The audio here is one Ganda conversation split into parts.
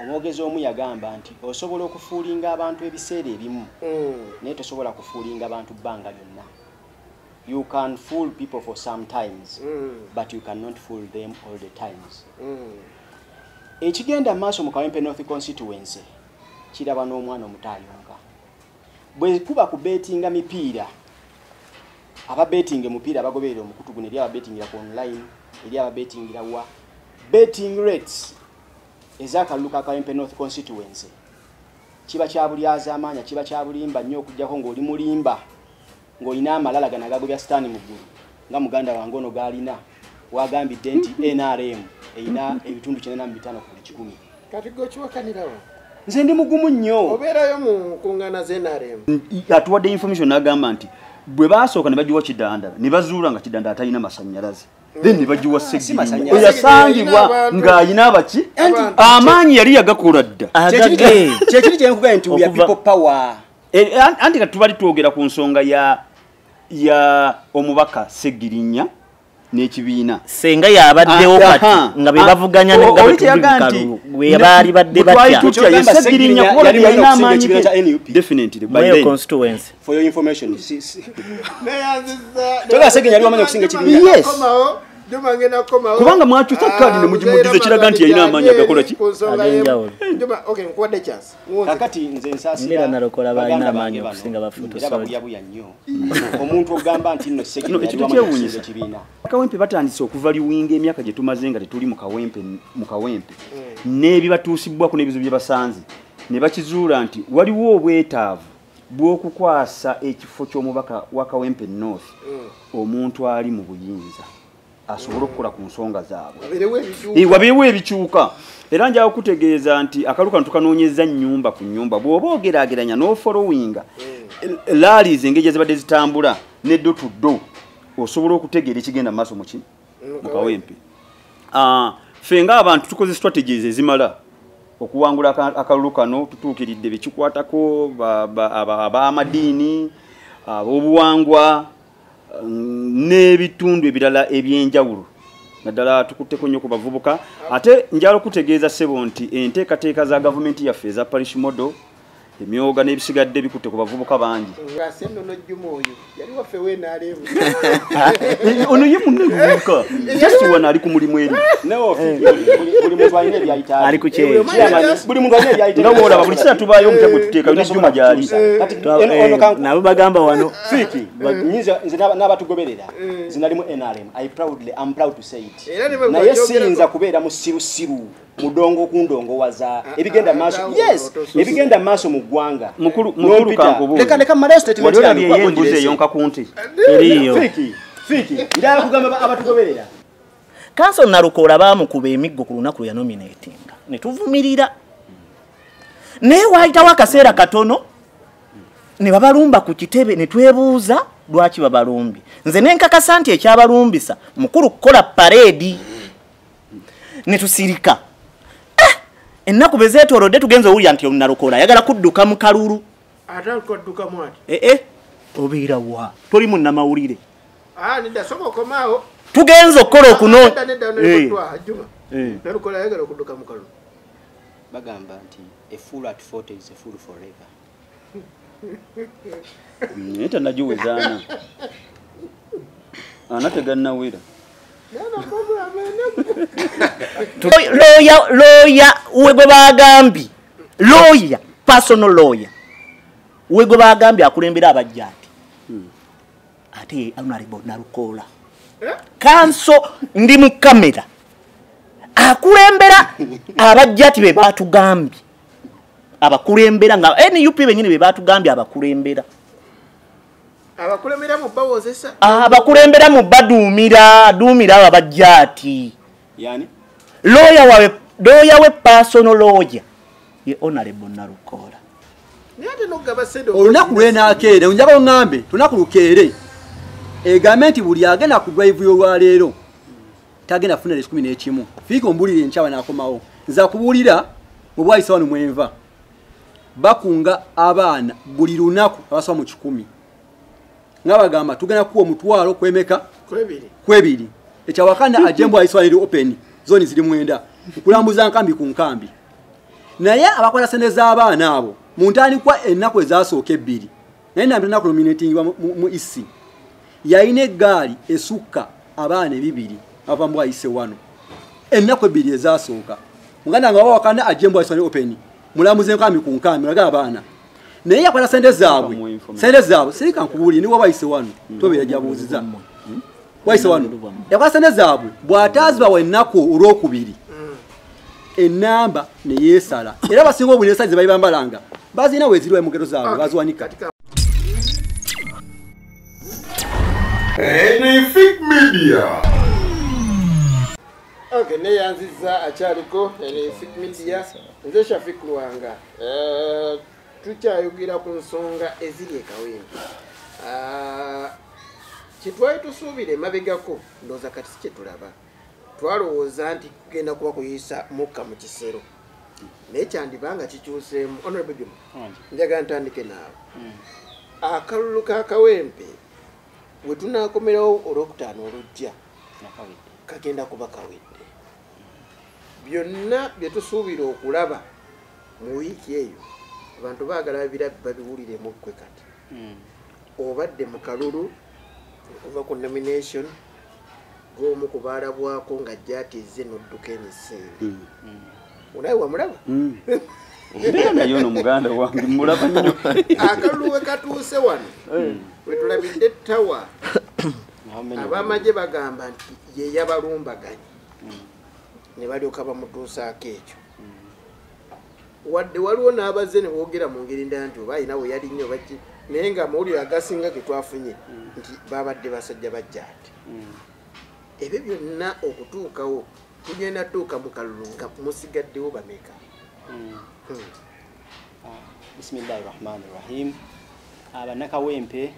Omwogezi omu yagamba nti osobola okufoolinga abantu ebiseera ebimu, naye tosobola kufoolinga abantu bbanga lyonna. You can fool people for some times, but you cannot fool them all the times. Ekigenda maaso mu Kawempe North constituency kiraba n'omwana omuto ayonka. Bwe kuba kubetinga mipiira, ababetinga mupiira abagoberera omukutu guno, eri ababetingira ku online, eri ababetingira wa betting rates ez'akalulu ka Kawempe North constituency, kiba kya bulyazaamaanya, kiba kya bulimba nnyo okuggyako ng'oli mulimba, ng'olina amalala gano agagobya sitaani mu ggulu nga muganda wange ono g'alina, wagambidde nti NRM erina ebitundu 95 ku buli 100. Kati gwe okiwakanirawo? Nze ndi mugumu nnyo. Obeerayo mu nkuŋŋaana z'NRM? Atuwadde information n'agamba nti bwe baasooka ne bagiwa Kidandala, ne bazuula nga Kidandala talina masannyalaze, then ne bagiwa Si Segirinya. masannyalaze. Yasangibwa ng'ayina abaki amaanyi yali yagakola dda. Agage. Kyekiri kyenkugambye nti we are Okuva people power. Anti kati tubali twogera ku nsonga ya omubaka Segirinya n'ekibiina. Senga yabaddewo kati nga be bavuganya ne nga Oli bwe tuli teyagamba mu nti kalulu, bwe baali badde bwe twali batya. tutya, ye Kyogamba Segirinya Segirinya kuba yali yalina mulina okusinga amaanyi ekibiina ge. kya NUP. Definitely, by Mweyo then. constituency. For your information, si. Neyanziza. Kyogamba Segirinya yali wamanyi okusinga ekibiina. Yes. Komawo, Juma ngenda kukomawo. Kubanga mwakyusa kadi ne mugimudiza, kiraga nti yalina amaanyi agakola ki? Ku nsonga Ag'enjawulo. Juma, okay, nkuwadde chance. Nkuwonze. Kakati nze nsaasira Mbeera Nalukoola balina baganda amaanyi bange bano, okusinga ba foot era soldier. babuyabuya nnyo. Omuntu ogamba nti nno No, Segirinya ekyo yali wamanyi okusinga tekyewuunyisa. ekibiina. Kawempe batandise okuvaluinga emyaka gye tumaze nga tetuli mu Kawempe, mu Kawempe n'ebibatuusibwako n'ebizibu bye basanze, ne bakizuula nti waliwo obwetaavu bw'okukwasa ekifo ky'omubaka wa Kawempe North omuntu ali mu buyinza asobole okukola ku nsonga zaabwe. Wabeerewo ebikyuka. Wabeewo ebikyuka. Era njagala okutegeeza nti akalu kano tukanoonyeza nnyumba ku nnyumba. Bw'oba ogeraageranya n'ofollowinga rallies engeri gye zibadde zitambula ne door to door, osobola okutegeera ekigenda mu maaso muki mu Kawempe. Ffe ng'abantu tukoze strategies ezimala okuwangula akalulu kano. Tutuukiridde bekikwatako, ab'amadiini, ab'obuwangwa, n'ebitundu ebirala ebyenjawulo, naddala tukutteko nnyo ku bavubuka. Ate njala okutegeeza ssebo nti enteekateeka za gavumenti yaffe eza parish model, emyoga n'ebisigadde bikutte ku bavubuka bangi. Ng'ase nnono Juma oyo yali waffe w'NRM. Ono ye munne muvubuka, just wano ali ku mulimu eri. No, buli muntu alina ebyayita. Ali ku kyeyo. Buli muntu alina ebyayita. Nga bw'olaba buli kiseera tubaayo omutya gwe tuteekayo ne Juma gy'ali. Kati ono Nabo bagamba wano. Fiki, nyinza nze n'abatugoberera, nze nali mu NRM. I proudly, I'm proud to say it. Era ne bwe Naye bw'ogyogerako- siyinza kubeera musirusiru mudongo kundongowaza ebigenda maaso. Ah, Yes, otosusa. ebigenda maaso mu ggwanga. Mukulu N'ompita. kankubuuze. Leka mmaleyo statement Wali olabye yange, eyo embuzi kuba eyonka ku nte? Eriyo. Fiki, njagala kugamba abatugoberera. Kanso Nalukoola baamukuba emiggo ku lunaku lwe yanominatinga ne tuvumirira, naye waayitawo akaseera katono ne babalumba ku kitebe ne twebuuza lwaki babalumbye. Nze ne nkakasa nti ekyabalumbisa mukulu kukola parade, ne tusirika. Ennaku bwe zeetoolodde tugenza owulira nti Nalukoola ayagala kudduka mu kalulu. Ate alikwaddukamu ati? Ee, obeera wa toli munnamawulire? Ah, nedda, soka okomaawo. Tugenza okukola okuno Nedda, nedda, nedda, Juma. Nalukoola ayagala okudduka mu kalulu. Bagamba nti a fool at 40 is a fool forever. Naye tannagiwezaana ana tegannawera. Lawyer we gwe bagambye, lawyer, personal lawyer we gwe bagambye akulembera abajja ati ate honorable Nalukoola kanso ndi mu kamera akulembera abajja ati be batugambye abakulembera nga NUP benyini be batugambye abakulembera. Abakulembera mu bawozesa. Abakulembera mu baduumira aduumira abo abajja ati. Yani lawyer wawe, lawyer we, personal lawyer ye honorable Nalukoola. Naye ate n'okugaba ssente. Olunaku lwenaakeere njagala oŋŋambe lunaku lukeere egambe nti buli agenda ku drive y'olwaleero tagenda kufuna 11. Fiika ombulire enkyawa n'akomawo nze akubuulira mu bwayisa wano mwenva bakunga abaana buli lunaku abasoba mu 100 nga bagamba tugenda kuwa 20 kwemeka kwebiri. Kwebiri ekyawakana ajembo ayiswa eri open zone ziri 9 nkulambuza nkambi ku nkambi. Naye abakwata sente z'abaana abo mu ntandikwa ennaku ezasooka ebbiri naye nambi ennaku nominatingibwa mu EC yalina eggaali esukka abaana ebibiri ava mu Bwaise wano ennaku ebbiri ezasooka. Muganda nga wawakana ajje mu Bwaise open mulamuze nkambi ku nkambi mulaga abaana. Naye yakwata sente zaabwe sirika nkubuulire ni Bwaise wano tobeera gyabuuziza Bwaise wano yakwata sente zaabwe bw'ataazibawa ennaku olwokubiri enamba ne yeesala era basinga obuli esala ze bayibambalanga bazirina weeziriwa mu ngero zaabwe baziwanika. Anything Media. Okay, neyanziza akyaliko Anything Media nze Shafik Lwanga. Tukyayogera ku nsonga eziri e Kawempe. Kitwali tusuubire emabegako ndowooza kati si kye tulaba. Twalowooza nti kugenda kuba kuyisa mukka mu kisero naye kyandibanga kikyuseemu. Honorable Juma, njagala ntandike naawe. Akalulu ka Kawempe bwe tunaakomerawo olwokutaano olujja kagenda kuba kawedde. Byonna bye tusuubira okulaba mu wiiki eyo abantu baagala babiwuliremu ggwe kati. Obadde mu kalulu okuva ku nomination gw'omu ku baalabwako ng'ajja atizze n'odduka emisinde. Onaye wamulaba? Mbeera naye ono muganda wange mulaba nnyo. Akalulu we katuuse wano we tulabidde ttawa ab'amagye bagamba nti ye yabalumbaganye ne balyoka bamutuusaako ekyo. Wadde waliwo n'abazze ne boogera mu ngeri ndala nti oba ayina we yali nnyo baki naye ng'amawulire agasinga ge twafunye nti babadde basajja bajja ati. Ebyo byonna okutuukawo tugenda tuuka mu kalulu nga musigaddewo bameka. Bismillahirrahmanirrahim. Abannakawempe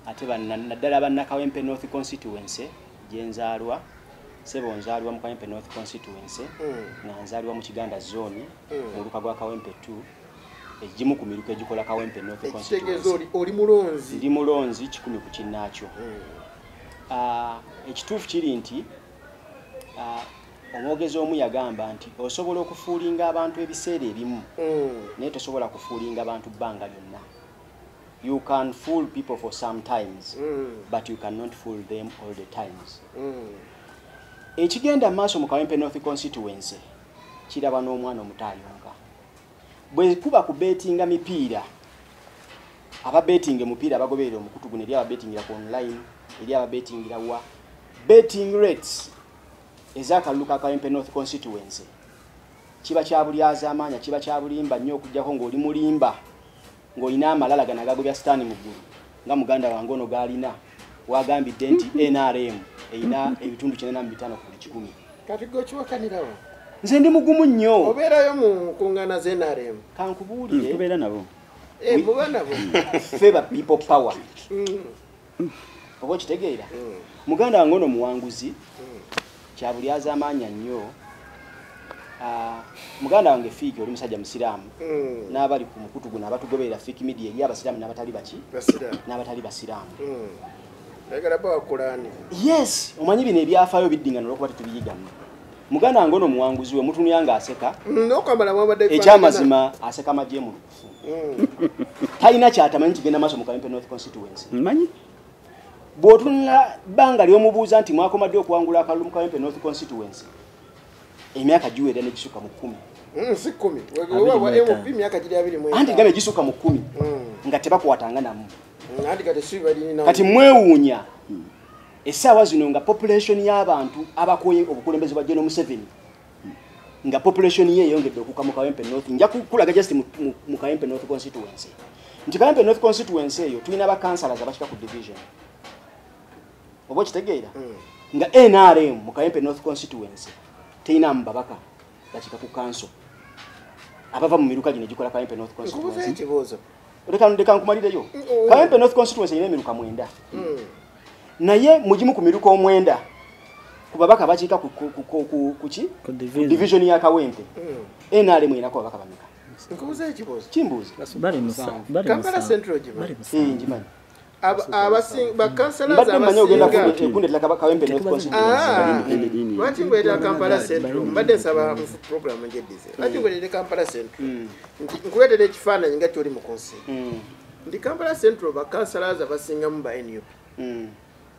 ate naddala Bannakawempe North Constituency gye nzaalwa, ssebo nzaalwa mu Kawempe North Constituency nga nzaalwa mu Kiganda Zone mu luka gwa Kawempe 2 egimu ku miruka egikola Kawempe North Constituency. Ekitegeeza oli mulonzi? Ndi mulonzi 1 ku kinnaakyo. Ekituufu kiri nti omwogezi omu yagamba nti osobola okufuulinga abantu ebiseera ebimu naye tosobola kufuulinga abantu bbanga lyonna. You can fool people for some times, but you cannot fool them all the times. Ekigenda maaso mu Kawempe North Constituency kiraba n'omwana omuto ayonka. Bwe kuba kubeetinga mipiira, ababeetinga emipiira abagoberera omukutu guno eri ababeetingira ku online, eri ababeetingira wa betting rates ez'akalulu ka Kawempe North Constituency kiba kya bulyazaamaanya, kiba kya bulimba nnyo okuggyako ng'oli mulimba ng'olina amalala gano agagobya sitaani mu ggulu nga muganda wange ono g'alina wagambidde nti NRM erina ebitundu 95 ku buli 100. Kati gwe okiwakanirawo? Nze ndi mugumu nnyo. Obeerayo mu nkuŋŋaana z'NRM? Kankubuulire. Tubeera nabo. Muba nabo. Ffe ba people power. Oba okitegeera? Muganda wange ono muwanguzi kya bulyazaamaanya nnyo. Muganda wange Fiiki oli musajja musiraamu n'abali ku mukutu guno abatugoberera Fiiki Media eri abasiraamu n'abatali baki? N'abatali basiraamu. Ayagala bawa Kulaani. Yes, omanyi bino ebyafaayo biddingana olw'okuba tetubiyigamu. Muganda wange ono muwanguzi we mutunula ng'aseka. N'okwambala mwabadde ekyamazima aseka magye mu lukufu. Talina kyatamanyi kigenda maaso mu Kawempe North Constituency. Mmanyi. Bw'otunula bbanga ly'omubuuza nti mwakomadde okuwangula akalulu mu Kawempe North Constituency emyaka giwera ne gisukka mu 10. Si 10. Wewe MP emyaka giri 25. Anti gambe gisukka mu 10 nga tebakwatanga namu. Anti kati si balina. Kati mwewuunya essaawa zino nga population y'abantu abakoye obukulembeze bwa General Museveni nga population ye eyongedde okuka mu Kawempe North. Nja kukulaga just mu Kawempe North Constituency. Nti Kawempe North Constituency eyo tulina ba councillors abakika ku division. Oba okitegeera? Nga NRM mu Kawempe North Constituency terina mbabaka bakika ku council abava mu miruka gino egikola Kawempe North Constituency. Ekibuuzo. Leka nkumalireyo. Kawempe North Constituency erina emiruka 9. Naye mugimu ku miruka 9 ku babaka bakiika ku division ya Kawempe. NRM erina ababaka bameka? Nkubuuza ekibuuzo. Kimbuuza. Kampala Central gimanyi. Ngimanyi. Bakansala abasinga Kawempe North constituency. Lwaki ngwetera Kampala Central? Mbadde nsaba mu program ngeddize. Lwaki ngwetera Kampala Central? Nkuleetera ekifaananyi nga kyoli mu conseil. Ndi Kampala Central bakansala abasingamu ba NUP.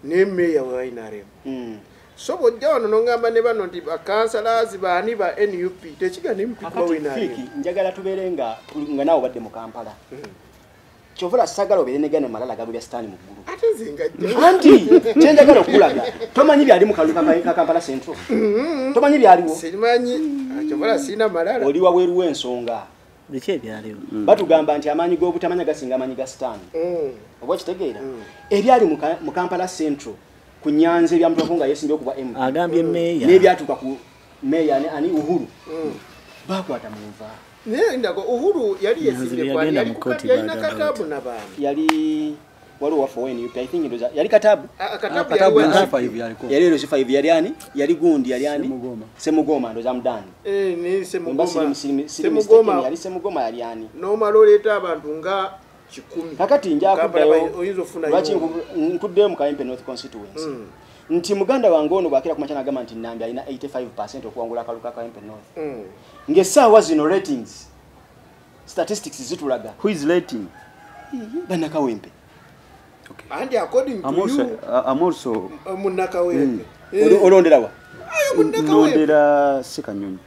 Ne meya wa NRM. So bw'ojja wano n'ongamba ne bano nti bakansala baani ba NUP tekigana MP kuba wa NRM. Njagala tubeere nga naawe obadde mu Kampala. Kyovula sagala obeere ne gana malala gabya Sitaani mu ggulu. Ate nze ngajja. Anti kye njagala okulaga tomanyi byali mu kalulu ka Kampala Central. Tomanyi byaliwo. Simanyi kyovula sirina malala. Oli wabweru w'ensonga. Biki ebyaliwo? Batugamba nti amaanyi g'obutamanya gasinga amaanyi ga Sitaani. Oba okitegeera? Ebyali mu Kampala Central ku Nyanza ebyamutuuka nga yeesimbyewo ku bwa MP. Agambye meeya. N'ebyatuuka ku meeya ani Uhuru. Baakwata mu nva. Naye ndago Uhuru yali yesimbye kwani yali yalina Katabu na baani. Yali waliwo waffe owa NUP, I think ndoza yali Katabu. Katabu yali LC5 yali ani? Yali gundi yali ani? Semugoma ndoza mudani. Ni Semugoma. Semugoma yali Semugoma yali ani? Nomala oleeta abantu nga 10. Kakati nja kuddayo lwaki nkuddeyo mu Kawempe North constituency. Nti muganda wange ono bwakira kumakya n'agamba nti Nambi alina 85% okuwangula akalulu ka Kawempe North. Ng'essaawa zino ratings statistics zitulaga. Who is rating? Bannakawempe. Okay. And according to you, I'm also Munnakawempe. Olondera wa? Nondera Sekanyonyi.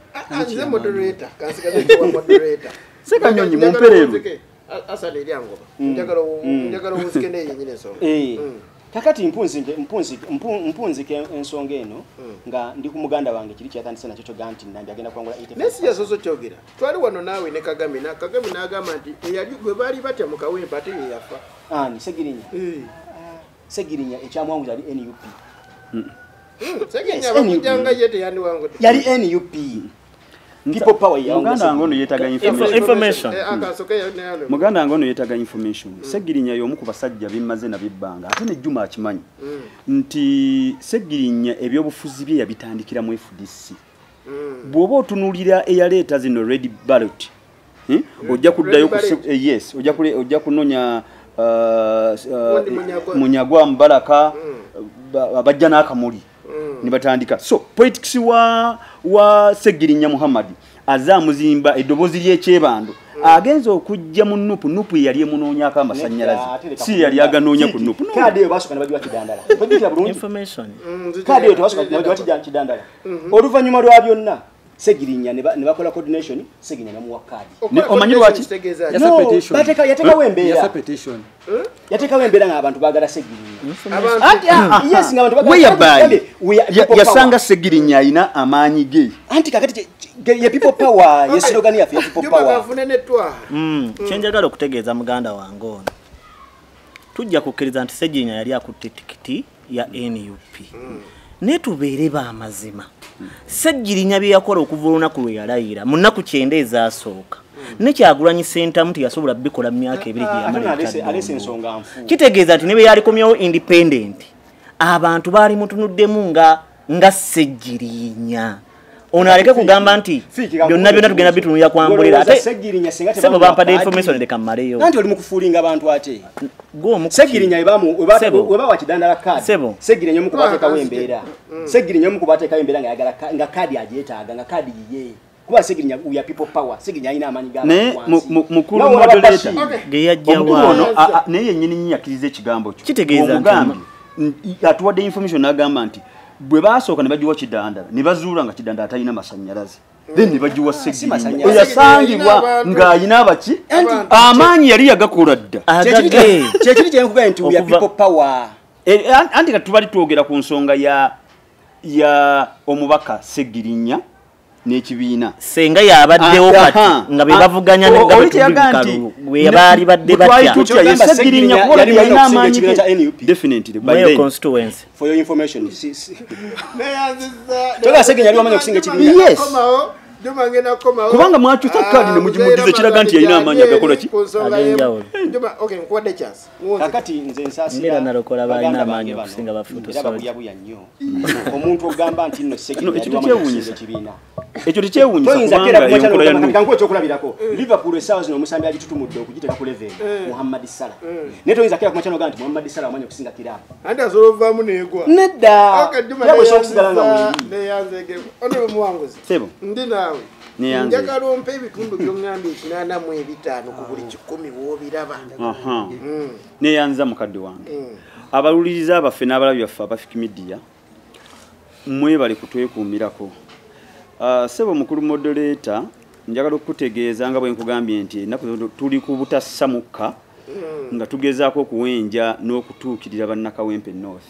Nze moderator, kansigaze wa moderator. Sekanyonyi mumpereru. Asale eryangoba. Njagala owunzike naye yennyini ensonga. Kakati mpunzike ensonga eno nga ndi ku muganda wange kiri kyatandise nakyo kyoga nti Nambi agenda kuwangula 85. Naye si yasoose kyogera. Twali wano naawe ne Kagame na Kagame n'agamba nti eyali gwe baali batya mu Kawempe ate ye yafa. Ani Segirinya? Segirinya ekyamwanguza yali NUP. Segirinya bakujjanga ye teyandiwangudde. Yali NUP. People power ya muganda wange ono yeetaaga information. Muganda wange ono yeetaaga information. Segirinya y'omu ku basajja bimmaze nabibbanga ate ne Juma akimanyi nti Segirinya ebyobufuzi bye yabitandikira mu FDC. Bw'oba otunuulira eyaleeta zino red ballot, ojja kuddayo yes, ojja kunoonya Munyagwa Mubaraka bajja n'akamuli ne batandika. So politics wa Segirinya Muhammad azza muzimba eddoboozi ly'ekyebando agenza okujja mu NUP. NUP yali emunoonyaako amasannyalaze, si yali aganoonya ku NUP. Kaadi eyo baasooka ne bagiwa Kidandala. Tojjukira bulungi? Kaadi eyo tebasooka ne bagiwa Kidandala. Oluvannyuma lwa byonna Segirinya ne bakola coordination, Segirinya namuwa kaadi. Omanyi lwaki? Yateekawo embeera. Yateekawo embeera ng'abantu baagala Segirinya. Anti yes, ng'abantu baagala. Yasanga Segirinya alina amaanyi ge. Anti kakati ye people power, ye slogan yaffe ye people power. Kye njagala okutegeeza muganda wange ono, tujja kukkiriza nti Segirinya yali akutte tikiti ya NUP. Naye tubeere b'amazima. Segirinya bye yakola okuva olunaku lwe yalayira mu nnaku 90 ezasooka ne Kyagulanyi Ssentamu teyasobola bikola mu myaka 2 gye yamala. Kitegeeza nti ne bwe yalikomyewo independent abantu baali mutunuddemu nga Segirinya. Ono aleke kugamba nti byonna byonna tugenda bitunulira kwambulira ate Sebo bampadde information leka mmaleyo. Anti oli mu kufuulinga abantu ate. Segirinya webawa Kidandala kaadi. Segirinya omu ku bateekawo embeera. Segirinya omu ku bateekawo embeera ng'ayagala nga kaadi agyetaaga nga kaadi yiye. Kuba Segirinya we are people power. Segirinya alina amaanyi naye mukulu moderator ge yajjawa ono naye yennyini nnyini akkiriza ekigambo kyo. Kitegeeza nti atuwadde information n'agamba nti bwe baasooka ne bagiwa Kidandala ne bazuula nga Kidandala talina masannyalaze, then ne bagiwa Segirinya eyasangibwa ng'alina abaki amaanyi yali yagakola dda. Kyekiri kye nkugambye nti we are people power. Anti kati tubali twogera ku nsonga ya omubaka Segirinya n'ekibiina. Senga yabaddewo kati nga be bavuganya ne bwe baali badde batya. Segirinya kuba yalina amaanyi ge. Definitely by then. Constituency. For your information. Toga Segirinya yali wamanyi okusinga ekibiina. Yes. Kubanga mwakyusa kaadi ne mugimudiza kiraga nti yalina amaanyi agakola ki? Kakati nze nsaasira Nalokola balina amaanyi okusinga bafuuto era babuyabuya nnyo. Omuntu ogamba nti nno Ekyo tekyewuunyisa. Ekyo tekyewuunyisa kubanga enkola ya Nuupu. Kankuwe ekyokulabirako. Liverpool essaawa zino omusambi agitutumudde okugiteeka ku level Muhammad Salah. Naye toyinza kera ku makya n'ogamba nti Muhammad Salah wamanyi okusinga kiraabu. Anti asobola ovaamu n'egwa. Nedda. Kiraabu esobola okusigala nga weeri. Neyanzeege. Honorable Muwanguzi. Ssebo. Ndi naawe. Neyanzeege. Njagala ompe ebitundu by'oŋŋambye 85 ku buli 100 w'obiraba. Neyanza mukadde wange. Abaluliriza baffe n'abalabi baffe aba Fik Media mwebale kutwekuumirako. Ssebo mukulu moderator, njagala okukutegeeza nga bwe nkugambye nti ennaku zino tuli ku butassa mukka nga tugezaako okuwenja n'okutuukirira bannakawempe North.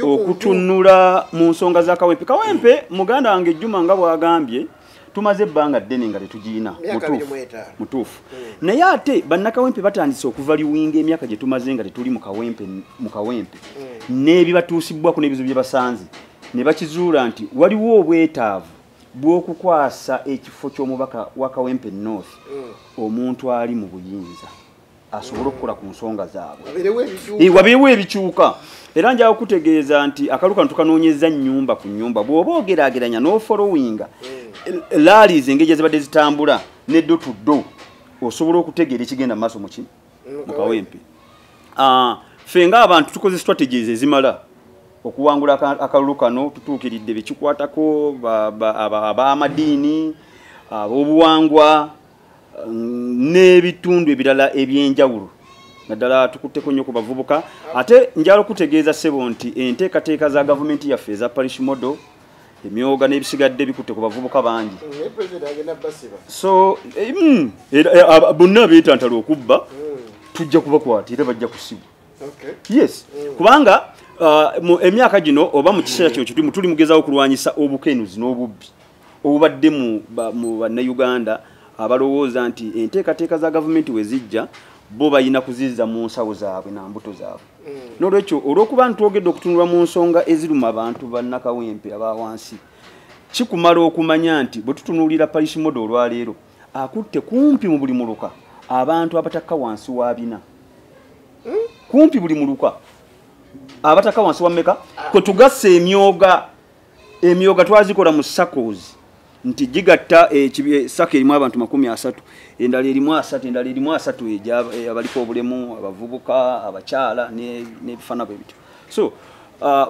Okutunula mu nsonga za Kawempe. Kawempe muganda wange Juma nga bw'agambye tumaze ebbanga ddene nga tetugiina. Mutuufu. Naye ate bannakawempe batandise okuvaliwinga emyaka gye tumaze nga tetuli mu Kawempe n'ebibatuusibwako n'ebizibu bye basanze ne bakizuula nti waliwo obwetaavu bw'okukwasa ekifo ky'omubaka wa Kawempe North omuntu ali mu buyinza asobole okukola ku nsonga zaabwe. Wabeewo ebikyuka. Era njagala okutegeeza nti akalu kano tukanoonyeza nnyumba ku nnyumba. Bw'oba ogeraageranya n'ofollowinga rallies engeri gye zibadde zitambula ne door to door osobola okutegeera ekigenda mu maaso mu Kawempe. Ffe ng'abantu tukoze strategies ezimala okuwangula akalulu kano, tutuukiridde bekikwatako ab'amadiini, ab'obuwangwa n'ebitundu ebirala ebyenjawulo. Naddala tukutteko nnyo ku bavubuka. Ate njagala okutegeeza ssebo nti enteekateeka za gavumenti yaffe eza parish model, emyoga n'ebisigadde bikutte ku bavubuka bangi. So bonna beetantala okubba, tujja kubakwata era bajja kusibwa. Yes, kubanga emyaka gino oba mu kiseera kino kitulimu tuli mugezaako okulwanyisa obukenuzi n'obubbi obubadde mu bannayuganda abalowooza nti enteekateeka za gavumenti we zijja bo balina kuzizza mu nsawo zaabwe na mbuto zaabwe. N'olwekyo olw'okuba ntwogedde okutunula mu nsonga eziruma abantu bannakawempe aba wansi, kikumala okumanya nti bwe tutunuulira parish model olwaleero akutte kumpi mu buli muluka abantu abatakka wansi wa 4. Kumpi buli muluka abataka wansi wa mmeka kwe tugasse emyoga twazikola mu SACCOs nti gigatta SACCO erimu abantu 30, endala erimu 30, endala erimu 30 abaliko obulemu, abavubuka, abakyala n'ebifaanana bwe bityo. So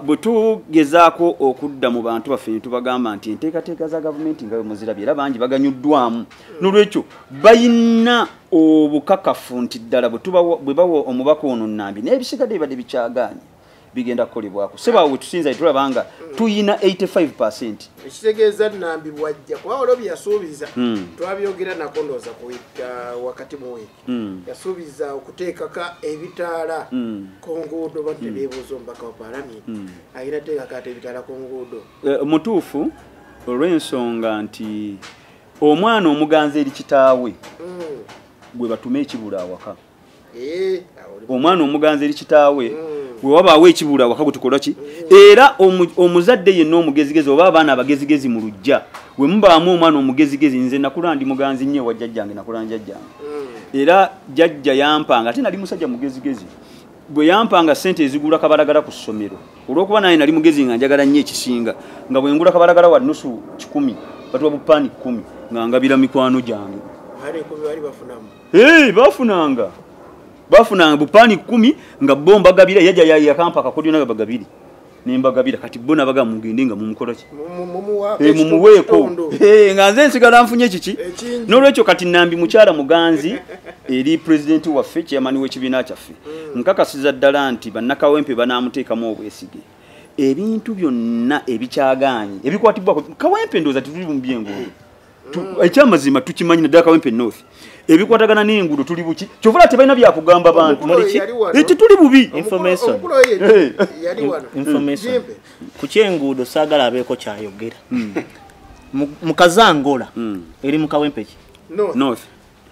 bwe tugezaako okudda mu bantu baffe ne tubagamba nti enteekateeka za gavumenti nga bwe muzirabye era bangi baganyuddwamu. N'olwekyo bayina obukakafu nti ddala bwe bawa omubaka ono Nnambi n'ebisigadde bibadde bikyagaanye bigenda kukolebwako. Ssebo we tusinza tulaba nga tuyina 85%. Ekitegeeza Nnambi bw'ajja kuba olwo bye yasuubiza twabyogera nako ndowooza ku wakati mu wiiki. Yasuubiza okuteekako ebitaala ku nguudo, bantu tebeebuuza omubaka wa paalamenti alina teekako ate ebitaala ku nguudo. Mutuufu olw'ensonga nti omwana omuganzi eri kitaawe gwe batume ekibula awaka. Omwana omuganzi eri kitaawe bwe wabaawo ekibula awaka gwe tukola ki? Era omuzadde yenna omugezigezi oba abaana abagezigezi mu luggya bwe mubaamu omwana omugezigezi, nze nakula ndi muganzi nnyo ewa jjajjange, nakula njajjange. Era jjajja yampanga, ate nali musajja mugezigezi, bwe yampanga ssente ezigula kabalagala ku ssomero, olw'okuba naye nali mugezi nga njagala nnyo ekisinga, nga bwe ngula kabalagala wa 50 batuwa bupaani 10 nga ngabira mikwano gyange. Bafunanga. Bafunanga bupaani 10 nga bo mbagabira, yajja yakampa akakodyo nga bagabiri. Ne mbagabira kati bo nabaga mugende nga mumukola ki? Mumuweeko. Nga nze nsigala nfunye kiki? N'olwekyo kati Nnambi mukyala muganzi eri pulezidenti waffe, chairman w'ekibiina kyaffe. Nkakasiza ddala nti bannakawempe banaamuteekamu obwesige. Ebintu byonna ebikyagaanye ebikwatibwako Kawempe ndowooza tetuli mu by'enguudo. Ekyamazima tukimanyi naddala Kawempe North. Ebikwatagana n'enguudo tuli buki? Kyova tebalina byakugamba bantu. Tetuli bubi. Information. Ku ky'enguudo saagala abeeko kyayogera. Mu Kazangola eri mu Kawempe ki? North.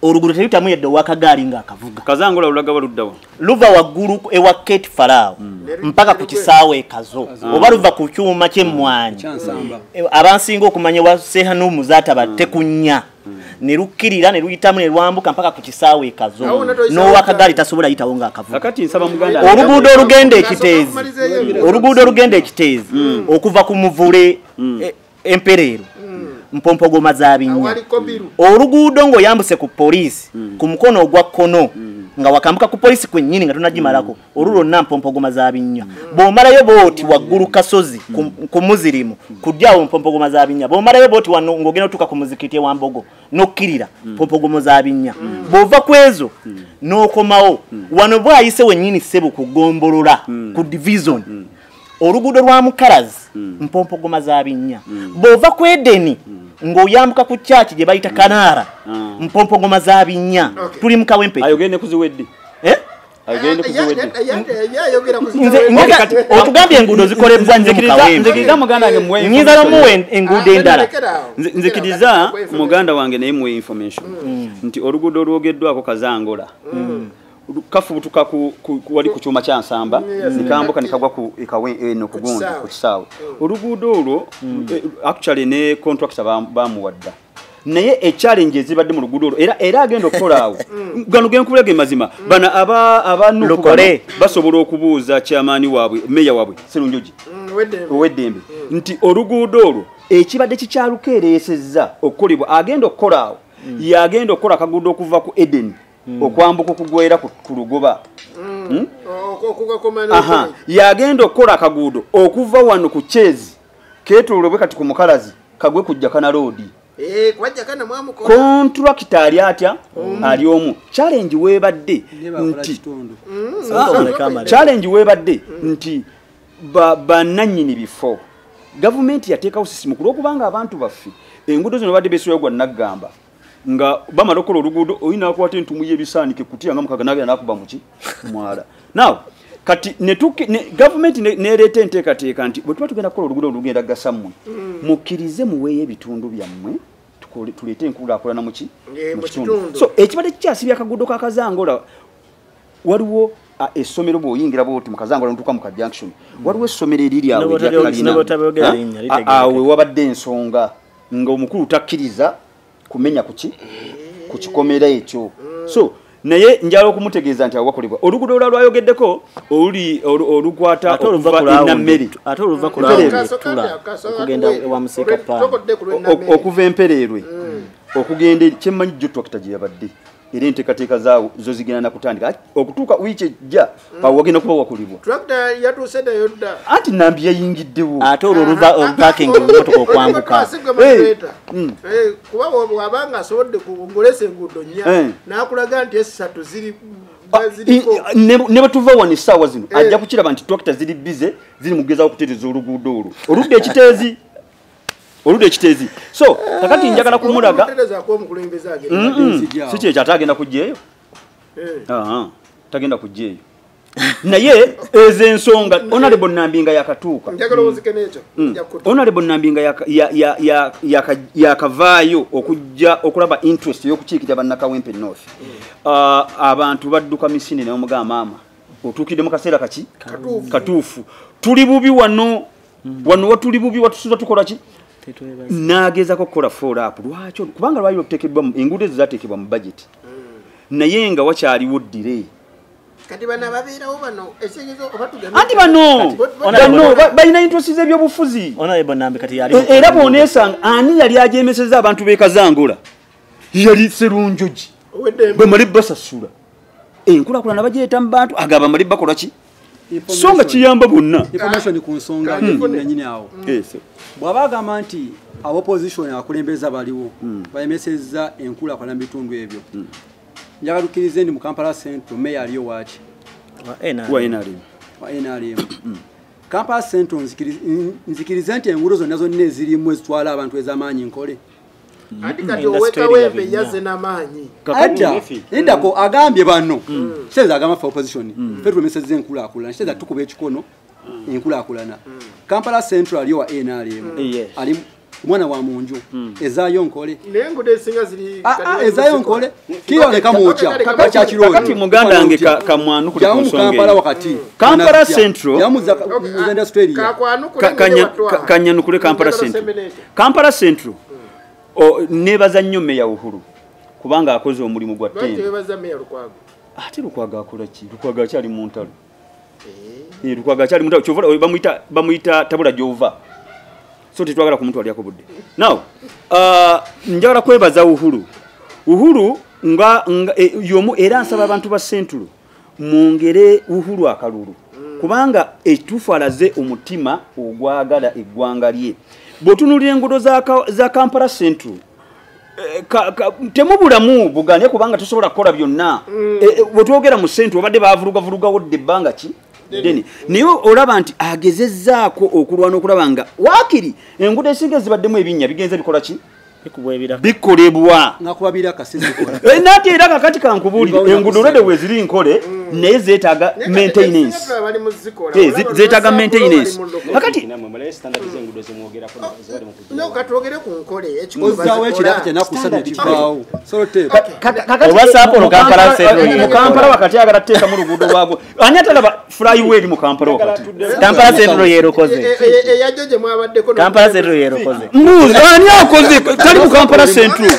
Oluguudo teruyitamu yadde owakagaali ng'akavuga. Kazangola lulaga baluddawa? Luva waggulu ewa Kate Farao mpaka ku kisaawe e Kazo, oba luva ku kyuma ky'emmwanyi. Abansinga okumanya wa Sehanumu zaatabatte ku nnya. Ne lukkirira ne luyitamu ne lwambuka mpaka ku kisaawe e Kazo. N'owakagaali tasobola yitawo ng'akavuga. Kakati nsaba muganda oluguudo olugenda Ekiteezi, oluguudo olugenda Ekiteezi okuva ku muvule Empereero, mpompogoma za binnya. Oluguudo ng'oyambuse ku poliisi ku mukono ogwa kkono nga wakambuka ku poliisi kwennyini nga tonagimalako, olwo lwonna mpompogoma za binnya. Bw'omalayo booti waggulu kasozi ku muzirimu ku ddyo awo mpompogoma za binnya. Bw'omalayo booti wano ng'ogenda otuuka ku muzikiti e Wambogo n'okkirira mpompogoma za binnya. Bw'ova ku ezo n'okomawo wano bw'ayise wennyini ssebo ku ggombolola ku division, oluguudo lwa Mukalazi mpompogoma za binnya. Bw'ova ku Edeni ng'oyambuka ku church gye bayita Kanaara mpompogoma za binnya. Tuli mu Kawempe. Ayogere ne kuziwedde. Ayogere ne kuziwedde. Otugambye enguudo zikolebwa nnyo mu Kawempe. Nzikiriza muganda wange muwe Nyinza n'omuwa enguudo endala. Nzikiriza muganda wange naye muwe information nti oluguudo olwogeddwako Kazangola kafubutuka ku wali ku kyuma kya Nsamba nikambuka nikagwa ku eno kugonda ku kisaawe. Oluguudo olwo actually ne contractor bamuwadda, naye e challenge ezibadde mu luguudo olwo era agenda okukola awo gano genkubulage mazima bana aba Lukole basobola okubuuza chairman waabwe, meya waabwe Serunjogi Oweddembe nti oluguudo olwo ekibadde kikyalukeereesezza okukolebwa agenda okukola awo yagenda okukola akaguudo okuva ku Eden okwambuka okugwera ku lugoba. Yagenda okukola akaguudo okuva wano ku Chezi keetoolobwe kati ku Mukalazi kagwe ku Jakana Road. Contractor ali atya ali omu. Challenge weebadde nti challenge weebadde nti bannannyini bifo gavumenti yateekawo sisimu ku lw'okubanga abantu baffe enguudo zino badde beesulayo gwa naggamba nga bamala okukola oluguudo olina akwata entumu y'ebisaanike kutya nga mukaga nagenda n'akuba muki mwala. Now kati gavumenti nereeta enteekateeka nti bwe tuba tugenda kukola oluguudo olugenda gasa mmwe mukkirize muweeyo ebitundu byammwe tuleete enkulaakulana muki mu kitundu. So ekibadde kikyasibya akaguudo ka Kazangola, waliwo essomero bw'oyingira bw'oti mu Kazangola n'otuuka mu ka junction, waliwo essomero eriri awo erya awo wabadde ensonga ng'omukulu takkiriza kumenya kuki ku kikomera ekyo. So naye njala okumutegeeza nti awo wakolebwa oluguudo olulala lwayogeddeko oluli olukwata okuva Enammere ate oluva ku Ettula okugenda ewa Musiika Paano okuva Empereerwe okugenda kyemmanyi jjo tractor gye yabadde era enteekateeka zaawo zo zigenda nakutandika okutuuka wiiki ejja awo wagenda kuba wakolebwa. Tractor yatuuse nayo dda. Anti Nambi yayingiddewo. Ate olwo oluva olupakingi emmotoka okwambuka. Kuba bw'abanga asobodde ng'olesa enguudo nnya n'akulaga nti esatu ziri ne bwe tuva wano essaawa zino ajja kukiraba nti tractor ziri bize ziri mu kugezaako okutereeza oluguudo olwo oludda Ekiteezi oludda Ekiteezi. So kakati njagala kumulaga si kyekyo ate agenda kujja eyo tagenda kujja eyo naye ezo ensonga Honorable Nambinga yakatuuka. Honorable Nambinga yakavaayo okujja okulaba interest ey'okukiikirira bannakawempe North. Abantu badduka misinde ne bamugamba maama otuukidde mu kaseera kaki katuufu, tuli bubi wano wano watuli bubi watusuza tukola ki n'agezaako okukola follow up. Lwaki? Kubanga lwali luteekebwa enguudo ezo zaateekebwa mu budget naye nga wakyaliwo delay. Kati bano babeerawo bano ekigezo oba tugambe anti bano bano balina interest z'ebyobufuzi. Honorable Nambi kati yali era bw'oneesanga ani yali ajeemesezza abantu b'e Kazangola yali Serunjogi bwe mali basasula enkulaakulana bagyeta mu bantu agaba mali bakola ki so nga kiyamba bonna. Information ku nsonga yennyini awo bw'aba agamba nti opposition abakulembeze baliwo bayemesezza enkulaakulana mu bitundu ebyo, njagala tukkirize ndi mu Kampala Central meya aliyo waaki wa NRM wa NRM. Kampala Central nzikirize nti enguudo zonna zonna ezirimu ezitwala abantu ez'amaanyi nkole. Anti kati owekawempe yazze n'amaanyi. Adda lindako agambye bano kitegeeza agamba ffe opposition ffe tulemesezza enkulaakulana, kitegeeza tukuba ekikono enkulaakulana. Kampala Central aliyo wa NRM ali Omwana wa munju ezaayo nkole. Naye enguudo ezisinga ziri ezaayo nkole kira leka mwokya bakyakirooto. Kakati muganda wange kamwanukule ku nsonga Kampala wakati Kampala Central yamuza muzenda Australia kanyanukule Kampala Central. Kampala Central nebaza nnyo Meya Uhuru kubanga akoze omulimu gwa ttendo. Nebaza Meya Lukwago. Ate Lukwago akola ki? Lukwago akyali mu ntalo. Lukwago akyali mu ntalo kyova bamuyita tabula gy'ova. So tetwagala kumutwalirako budde. Now, njagala kwebaza Uhuru. Uhuru nga yomu era nsaba abantu ba Central mwongere Uhuru akalulu. Kubanga etufu alaze omutima ogwagala eggwanga lye. Bw'otunuulira enguudo za Kampala Central temubulamu buganye kubanga tosobola kukola byonna. Bw'otwogera mu Central obadde baavulugavurugawo dda ebbanga ki? Deni. Naye olaba nti agezezzaako okulwana okulaba nga waakiri enguudo esinga zibaddemu ebinnya bigenze bikola ki? Bikolebwa. Nate era kakati kankubuulire enguudo olwedde we ziri nkole naye zeetaaga maintenance. Zeetaaga maintenance. Kakati mu Kampala wakati ayagala kuteekamu luguudo lwagwo. Ani atalaba flyway eri mu Kampala wakati? Kampala Central yeerokoze. Kampala Central yeerokoze. Mbuuza ani akoze? Tali mu Kampala Central.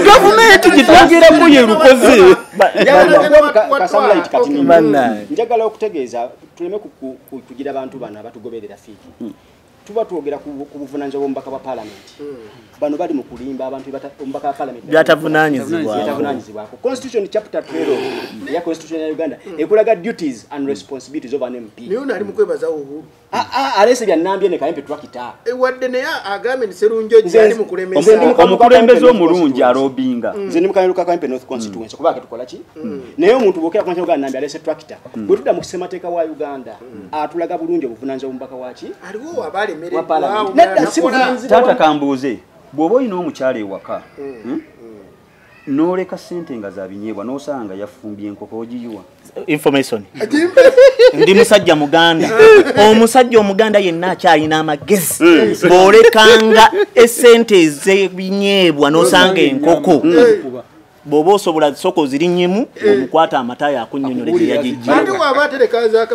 Gavumenti gitwogerako yeerukoze. Njagala okutegeeza tuleme kugira abantu bano abatugoberera fiiki. Tuba twogera ku buvunaanyizibwa bw'omubaka wa paalamenti. Bano bali mu kulimba abantu omubaka wa paalamenti byatavunaanyizibwako. Constitution chapter 12 ya Constitution ya Uganda ekulaga duties and responsibilities of an MP. Naye ono ali mu kwebaza Uhuru. Alese bya Nambye ne Kayempe twakita. Wadde naye agambye nti Serunjogi ali mu kulemesa. Omukulembeze omulungi alobinga. Nze ndi mu Kayempe Kayempe North Constituency kuba tukola ki? Naye omuntu bw'okera ku Uganda Nambye alese twakita. Bwe tudda mu ssemateeka wa Uganda atulaga bulungi obuvunaanyizibwa bw'omubaka wa ki? Aliwo abali Taata kambuuze bw'oba olina omukyala ewaka n'oleka ssente nga za binyeebwa n'osanga yafumbye enkoko ogiyiwa. Information. Ndi musajja muganda. Omusajja omuganda yenna akyalina amagezi. Bw'olekanga essente ez'ebinyeebwa n'osanga enkoko bw'oba osobola soko zirinnyimu omukwata amatayi akunnyonnyola gye yagijja.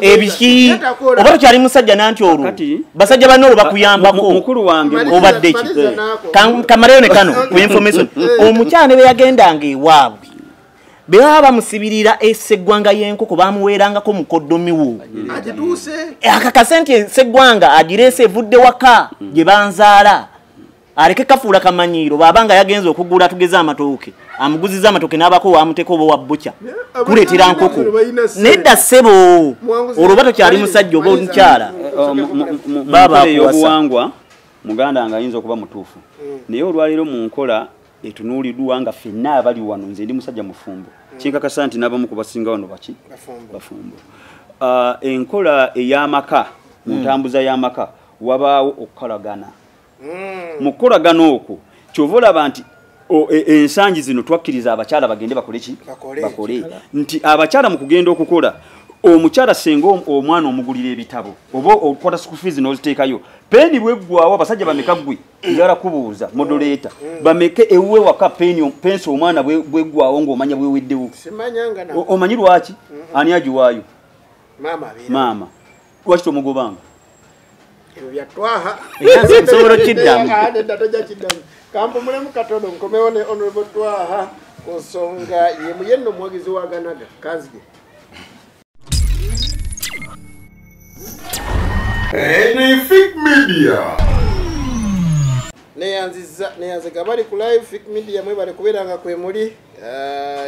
Ebiki oba tokyali musajja nanti olwo basajja banno olwo bakuyambako mukulu wange obadde ki? Kamaleyo ne kano ku information. Omukyala ne bwe yagendanga ewaabwe bwe baba bamusibirira esseggwanga y'enkoko bamuweerangako mukoddomiwo. Akakase nti esseggwanga agireese evudde waka gye banzaala. Aleke kafuula kamanyiiro bw'abanga yagenze okugula tugeze amatooke amuguziza amatooke n'abako wamuteeka oba wa bbuca kuleetera nkoko. Nedda ssebo olwo oba tokyali musajja oba omukyala. Baba akuwasa. Muganda nga ayinza okuba mutuufu naye olwaleero mu nkola etunuuliddwa nga ffenna abali wano nze ndi musajja mufumbo kinkakasa nti n'abamu ku basinga wano baki bafumbo. Enkola ey'amaka mu ntambuza y'amaka wabaawo okukolagana. Mu kukolagana okwo kyova olaba nti ensangi zino twakkiriza abakyala bagende bakole ki? Bakole. Nti abakyala mu kugenda okukola omukyala senga omwana omugulira ebitabo oba okwata school fees n'oziteekayo peni bweggwawo abasajja bameka ggwe njagala kubuuza moderator bameke ewuwe waka pensi omwana bweggwawo ng'omanya bweweddewo. Omanyi lwaki? Ani agiwaayo? Maama. Lwaki tomugobanga? Ebyo byatwaha. Nsobola okiddamu. Nedda tojja kiddamu. Kampumulemu katono nkomewo ne Honorable Twaha ku nsonga yemu yenno omuwagizi wa Ganaga Kanzige. Fik Media. Neyanziza bali ku live Fik Media mwebale kubeera nga kwe muli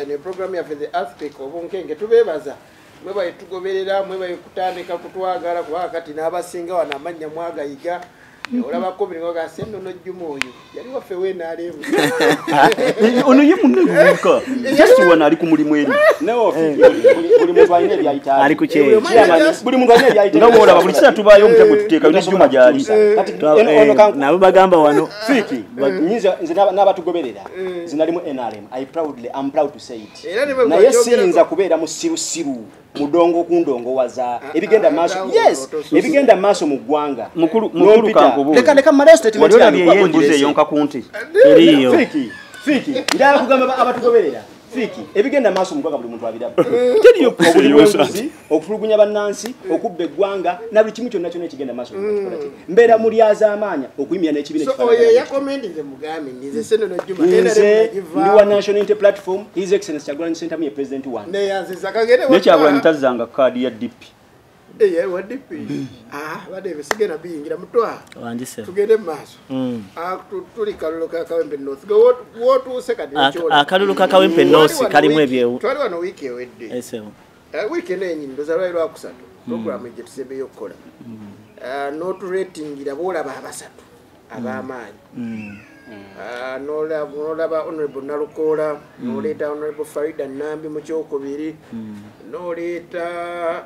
ne program yaffe The Earthquake obunkenke tubeebaza. Mwebale tugoberera mwebale kutandika kutwagala kuba kati n'abasinga wano amannya mwagayiga olabako biri nga Ssennono Juma oyo yali waffe w'NRM. Ono ye munne just wano ali ku mulimu eri. Buli muntu alina ebyayita. Ali ku kyeyo. Buli muntu alina ebyayita. Nga bw'olaba buli kiseera tubaayo omutya gwe tuteekayo ne Juma gy'ali. Nabo bagamba wano. Fiki nze n'abatugoberera nze nali mu NRM. I proudly, I'm proud to say it. Naye siyinza kubeera musirusiru. mudongo kundongowaza ebigenda maaso. Yes, ebigenda maaso mu ggwanga. Mukulu kankubuuze. Leka mmaleyo statement yange. Wali olabye embuzi eyonka ku nte? Eriyo. Fiki, njagala kugamba abatugoberera. Fiki, ebigenda maaso mu ggwanga buli muntu abiraba. Teriyo obuli bw'enguzi, okutulugunya bannansi, okubba eggwanga, na buli kimu kyonna kyonna ekigenda maaso mu ggwanga. Mbeera mulyazaamaanya okuyimira n'ekibiina ekifaanana. So oyo yakomendinze mugambe nze Senono Juma nze ndi wa National Unity Platform, His Excellency Kyagulanyi Ssentamu ye president wange. Neyanziza kagende wa Kyagulanyi tazzanga kaadi ya DP. Wa DP. Badde bisigenda biyingira mutwa. Tugende mu maaso. Tuli kalulu ka Kawempe North. Wotuuse kati ekyola. Akalulu ka Kawempe North kalimu ebyewu. Twali wano wiiki ewedde. Wiiki eno yennyini ndowooza lwali lwakusatu. Programu gye tusembeyo okukola. N'oturatingira bw'olaba abasatu ab'amaanyi. N'olaba Honorable Nalukoola, n'oleeta Honorable Farida Nambi mu kyokubiri, n'oleeta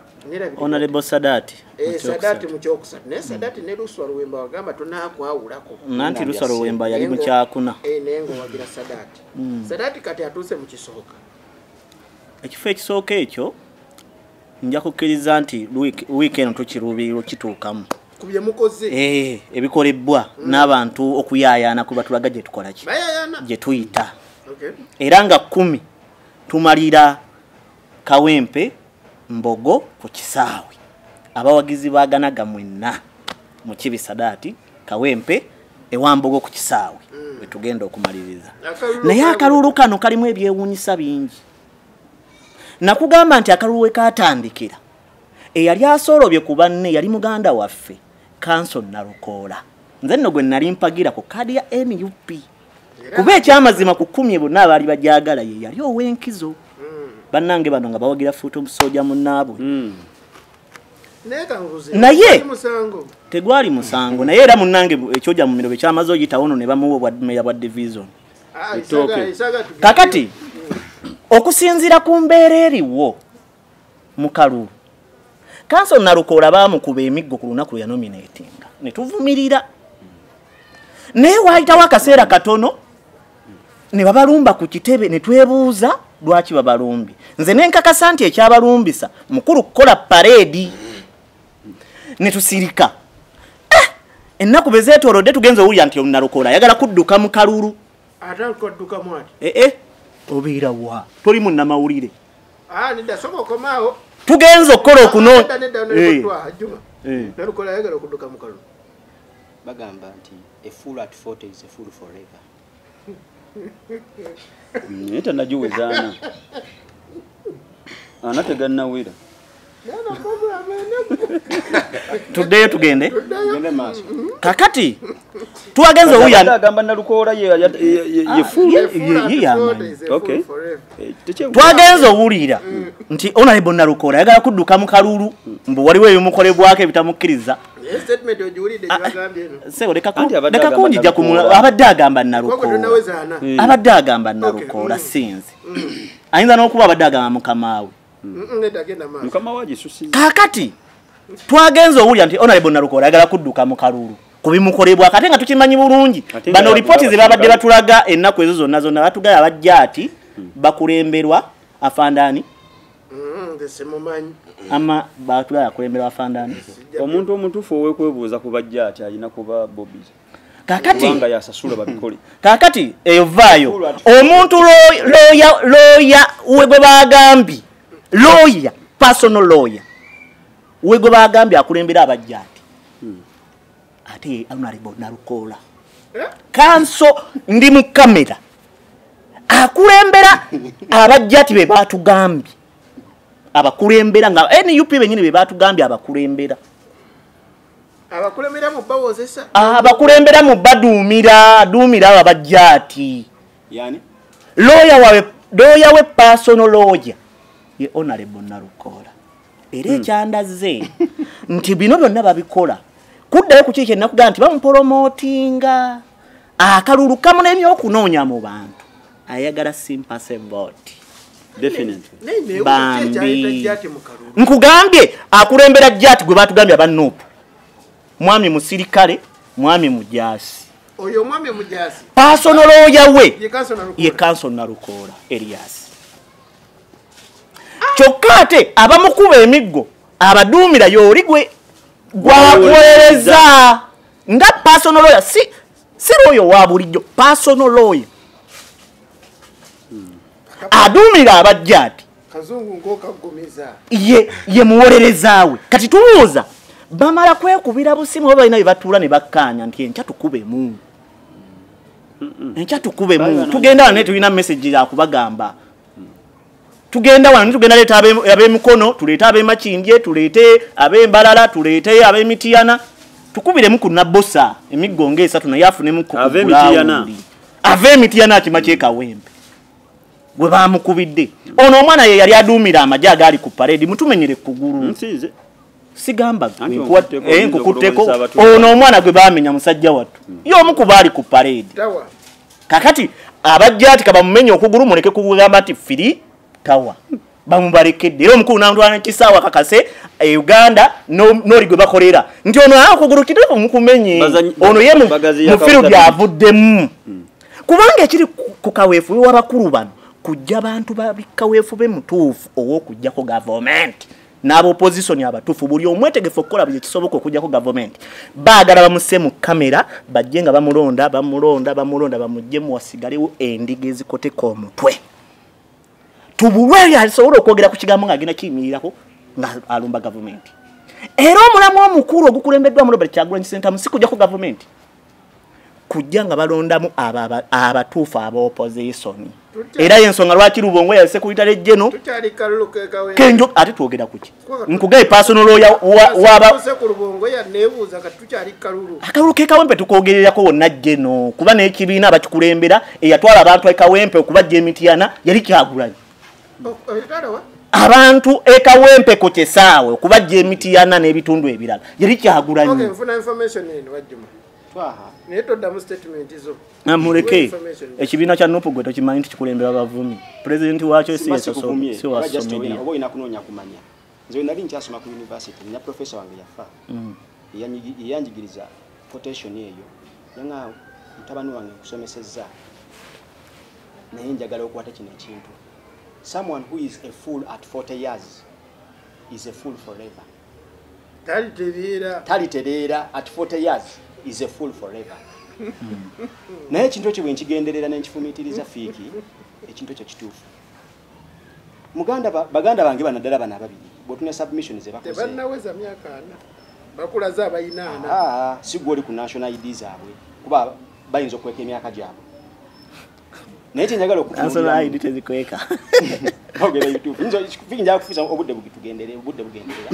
Honorable Sadati. Sadati mu kyokusatu. Naye Sadati ne Luswa Luwemba wagamba tunaakwawulako. Nanti Luswa Luwemba yali mu kyakuna. Naye ng'owagira Sadati. Sadati kati atuuse mu kisooka. Ekifo ekisooka ekyo nja kukkiriza nti wiiki eno tukiruubirira kituukamu. Kubye mukoze. Ebikolebwa n'abantu okuyaayaana kuba tulaga gye tukola ki? Gye tuyita. Era nga 10 tumalira Kawempe Mbogo ku kisaawe. Abawagizi baaganaga mwenna mu Kibi Sadati Kawempe ewa Mbogo ku kisaawe we tugenda okumaliriza. Naye akalulu kano kalimu ebyewuunyisa bingi. Nakugamba nti akalulu we kaatandikira eyali asoolobye ku banne yali muganda waffe Kanso Nalukoola. Nze nno gwe nali mpagira ku kaadi ya NUP. Kuba ekyamazima ku 10 bonna abaali bagyagala ye yali ow'enkizo. Bannange bano nga bawagira fuuta omusooja munnaabwe. Naye tegwali musango. Naye era munnange ekyoja mu miro ekyamaze oyitawo nno ne bamuwa obwa meya bwa division. Kakati okusinziira ku mbeera eriwo mu kalulu, Kanso Nalukoola baamukuba emiggo ku lunaku lwe yanominatinga ne tuvumirira. Naye waayitawo akaseera katono ne babalumba ku kitebe ne twebuuza lwaki babalumbi. Nze ne nkakasa nti ekyabalumbisa mukulu kukola pareedi ne tusirika. Ennaku bwe zeetoolodde tugenze owulira nti Nalukoola ayagala kudduka mu kalulu. Ate akuddukamu ati? Obeera wa? Toli munnamawulire. Nedda sooka okomaawo. Tugenze okukola okuno. Nalukoola ayagala okudduka mu kalulu. Bagamba nti a fool at 40 is a fool forever. Naye tannagiwezaana. Ana tegannawera. Tuddeyo tugende. Kakati tuwagenze owuya agamba Nalukoola ye fool. Okay. Twagenze owulira nti Honorable Nalukoola ayagala kudduka mu kalulu mbu waliwo ebimukolebwako ebitamukkiriza. Statement ogiwulidde gyebagambye eno. Sebo leka kunjija ku abadde agamba Nalukoola. Abadde agamba Nalukoola sinzi. Ayinza n'okuba abadde agamba mukama we. Mukama we agisusiza. Kakati twagenze owulira nti Honorable Nalukoola ayagala kudduka mu kalulu kubimukolebwako ate nga tukimanyi bulungi. Bano ripooti ze babadde batulaga ennaku ezo zonna zonna batugaya abajja ati bakulemberwa afandani. Ama batulaya akulembera afandani. Omuntu omutuufu ow'okwebuuza ku bajja ati alina kuba Bobby. Kakati kubanga yasasula babikole. Kakati eyo vaayo omuntu lawyer we gwe bagambye lawyer personal lawyer we gwe bagambye akulembera abajja ati ate Honorable Nalukoola Kanso ndi mu kamera akulembera abajja ati be batugambye abakulembera nga NUP benyini be batugambye abakulembera abakulembera mu bawozesa abakulembera mu baduumira duumira abajja ati yani lawyer we personal lawyer ye Honorable Nalukoola era ekyandaze nti bino byonna babikola kuddayo ku kiki nakugamba nti bamuporomotinga akalulu kamulemye okunoonya mu bantu ayagala sympathy vote. Definitely. Bambi. Nkugambye akulembera jati gwe batugambye aba NUP. Mwami musirikale, mwami mujasi. Oyo mwami mujasi. Personal lawyer we. Ye Kanso Nalukoola Elias. Kyokka ate abamukuba emiggo abaduumira y'oli gwe gwakuweereza nga personal lawyer, si lawyer wa bulijjo, personal lawyer aduumira abajja ati kazungu ng'okagumiza ye muwolerezaawe. Kati tubuuza bamala kwekubira busimu oba balina bye batuula ne bakkaanya nti enkya tukubemu, enkya tukubemu, tugenda wano naye tulina message ya kubagamba, tugenda wano tugenda leeta ab'emikono, tuleete ab'emakindye, tuleete ab'embalala, tuleete ab'emitiyana, tukubiremu ku Nabbosa emiggo ng'esatu naye afunemu ku ab'emitiyana akima ky'ekawempe gwe bamukubidde. Ono omwana ye yali aduumira amagye agaali ku parade, mutumenyere kugulu. Sigamba nkukutteko ono omwana gwe bamenya musajja wattu y'omu ku baali ku parade. Kakati abajja ati kabamumenye okugulu muleke kugamba nti firi tawa bamubalekedde. Era omukulu n'amutwala n'ekisaawa kakase e Uganda n'oli gwe bakolera nti ono okugulu kituufu mukumenye, ono ye mu field avuddemu. Kubanga ekiri ku kaweefube w'abakulu bano kujja bantu babikaweefube mutuufu ow'okuggyako gavumenti n'abopozisoni abatuufu, buli omwetegefu okukola buli ekisoboka okuggyako gavumenti. Baagala bamuse mu kamera bajje nga bamulonda bamulonda bamulonda bamuggyemu wasigalewo endiga ezikoteka omutwe. Tubulwe asobola okwogera ku kigambo ng'agenda kiyimirirako nga alumba gavumenti. Era omulamu omukulu ogukulembeddwamu Robert Kyagulanyi Ssentamu si kuggyako gavumenti, kujja nga balondamu abatuufu ab'opozisoni. Era y'ensonga lwaki Lubongo yalese kuyita General kenjo ate twogera kuki nkugaye personal lawyer waba akalulu ke Kawempe tukogererako wonna General, kuba n'ekibiina abakikulembera eyatwala abantu e Kawempe okubajja emitiyana yali Kyagulanyi. Abantu e Kawempe ku kisaawe okubajja emitiyana n'ebitundu ebirala yali Kyagulanyi. Namuleke ekibiina kya NUP gwe tokimanyi nti kikulembera bavumi. Pulezidenti waakyo si wasomedya. Oba olina kunoonya kumanya. Nze nali nkyasoma ku university, nina professor wange yafa eyanjigiriza quotation eyo, yanga mutabani wange nkusomesezza naye njagala okwata kino ekintu. Someone who is a fool at 40 years is a fool forever. Talitereera at 40 years is a fool forever. Naye ekintu ekyo bwe nkigenderera ne nkifumiitiriza fiiki, ekintu ekyo kituufu. Baganda bange bano ddala bano ababiri bw'otuna submission ze bakoze tebannaweza myaka ana, bakulaze abalina ana. Si gwe oli ku national ID zaabwe kuba bayinza okweka emyaka gyabwe. Naye kye njagala okutunuulira ID tezikweka. Ogera ebituufu. Fiiki njagala kufuusa obudde butugenderera, obudde bugenderera.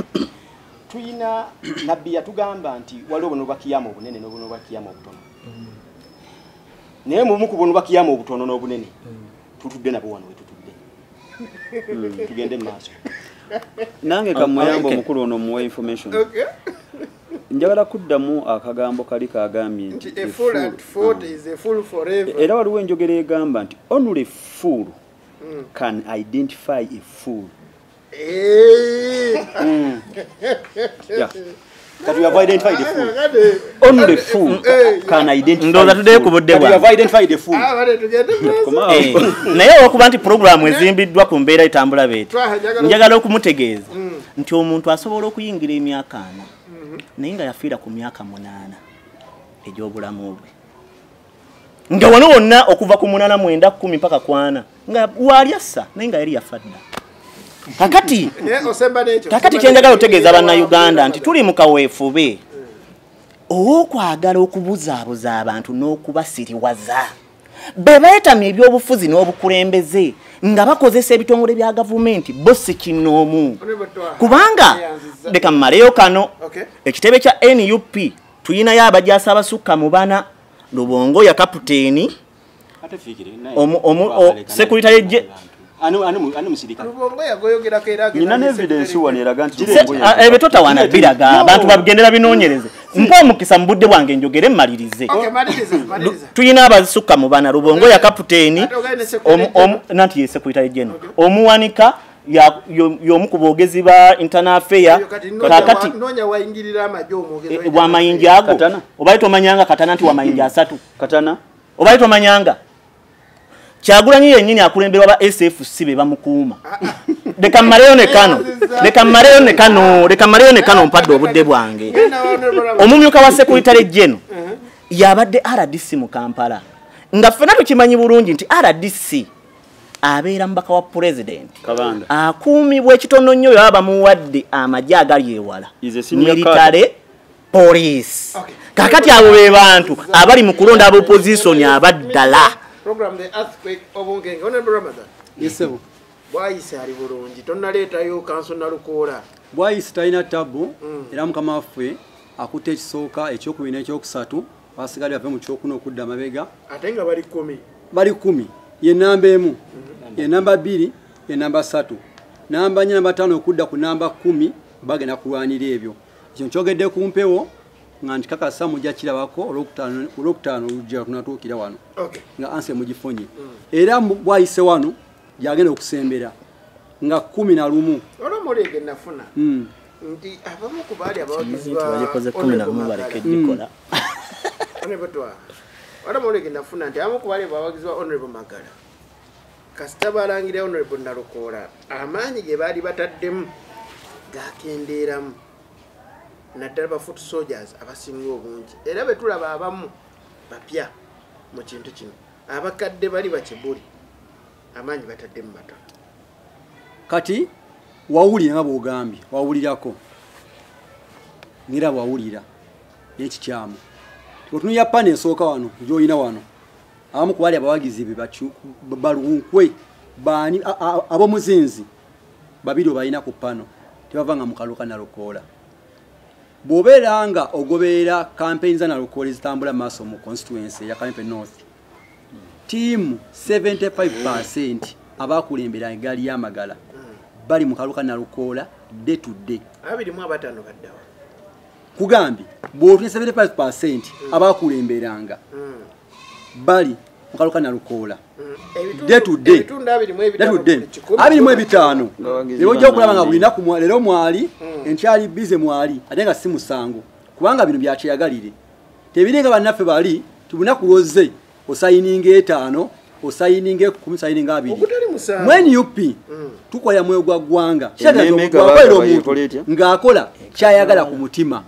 Tuyina nabbi yatugamba nti waliwo buno bwa kiyama obunene n'obuno bwa kiyama obutono. Naye mumu ku buno bwa kiyama obutono n'obunene tutudde nabwo wano we tutudde. Tugende mu maaso. Nange kamuyambo omukulu ono muwe information. Njagala kuddamu akagambo kali kagambye nti a fool at 40 is a fool forever. Era waliwo enjogera egamba nti only fool can identify a fool. Yeah. That we have identified the fool. Only fool can identify. Ndoza today ku budde That we have identified the fool. Naye okuba nti program ezimbiddwa ku mbeera etambula beeti, njagala okumutegeeza nti omuntu asobola okuyingira emyaka 4 naye nga yafiira ku myaka 8 egy'obulamu bwe, nga wano wonna okuva ku 8 9 10 mpaka ku 4 nga waali assa naye nga yali yafa dda. Kakati kyenjagala otegeeza bannayuganda nti tuli mu kaweefube ow'okwagala okubuzaabuza abantu n'okubasiriwaza. Be beetamya ebyobufuzi n'obukulembeze nga bakozesa ebitongole bya gavumenti bo si kinnoomu. Kubanga leka mmaleyo kano, ekitebe kya NUP tuyinayo abajaasi abasukka mu 4, Lubongo ya kaputeeni, sekuritale ebyo totawaana biraga abantu bagendera binoonyereze. Mpa omukisa mu budde bwange njogere mmalirize. Tuyina abasukka mu 4, Lubongo ya kaputeeni, nanti ye sekuritale general, omuwanika y'omu ku boogezi ba internal affair. Kakati wamayinja ago obaye tomanyanga Katana nti wamayinja 3 Katana obaye tomanyanga Kyagulanyi yennyini akulemberwa ba SFC be bamukuuma. Leka mmaleyo ne kano. Leka mmaleyo ne kano. Leka mmaleyo ne kano mpadde obudde bwange. Omumyuka wa Secretary General yabadde RDC mu Kampala. Nga ffenna tukimanyi bulungi nti RDC abeera mubaka wa president. Akuumibwa ekitono nnyo bwe baba bamuwadde amagye agali ewala. Military police. Kakati abo be bantu abali mu kulonda aba opposition abaddala. Program the earthquake obungenge. Honorable Ramadan. Yes sir. Bwayise ali bulungi tonnaleetayo kanso Nalukoola. Bwayise talina tabu era mukama waffe akutte ekisooka ekyokubiri n'ekyokusatu basigadde bave mu kyokuna okudda amabega. Ate nga bali 10. Bali 10. Ye namba 1, ye namba 2, ye namba 3. Namba 4 namba 5 okudda ku namba 10 bagenda kulwanira ebyo. Ekyo nkyogedde ku mpewo nga ntikakasa mujja kirabako olwokutaano olujja tunatuukira wano. Nga anse mugifunye. Era bwayise wano yagenda okusembera nga 11. Olw'omulege nafuna nti abamu ku baali abawagizi ba bagikoze 11 baleke gikola. Olw'omulege nafuna nti abamu ku baali abawagizi ba Honorable Magala kasita balangira Honorable Nalukoola amaanyi ge baali bataddemu gakendeeramu naddala ba foot soldiers abasinga obungi era be tulaba abamu bapya mu kintu kino abakadde bali bakibuli amaanyi bataddemu batono. Kati wawulira nga bw'ogambye wawulirako ngira wawulira n'ekikyamu otunuya pana esooka wano gy'olina wano abamu ku bali abawagizi be balunkwe baani ab'omuzinzi babiri obalina ku pano tebavanga mu kaluka Nalukoola. Bw'obeera nga ogoberera campaign za Nalukoola ezitambula maaso mu constituency ya Kawempe North, tiimu 75% abakulembera eggaali y'amagala bali mu kaluka Nalukoola day to day. 25 baddawa. Kugambye bw'otuna 75% abakulemberanga bali mu kaluka Nalukoola day to day. 25. Leero ojja okulaba nga buli nnaku leero mwali enkyali bize mwali ate nga si musango kubanga bino byakyeyagalire. Tebiringa bannaffe bali tibuna lwozze osayininga 5 osayininga 10 osayininga 2. Mu NUP tukolera mwoyo gwa ggwanga. Kyakolera omuntu ng'akola kyayagala ku mutima.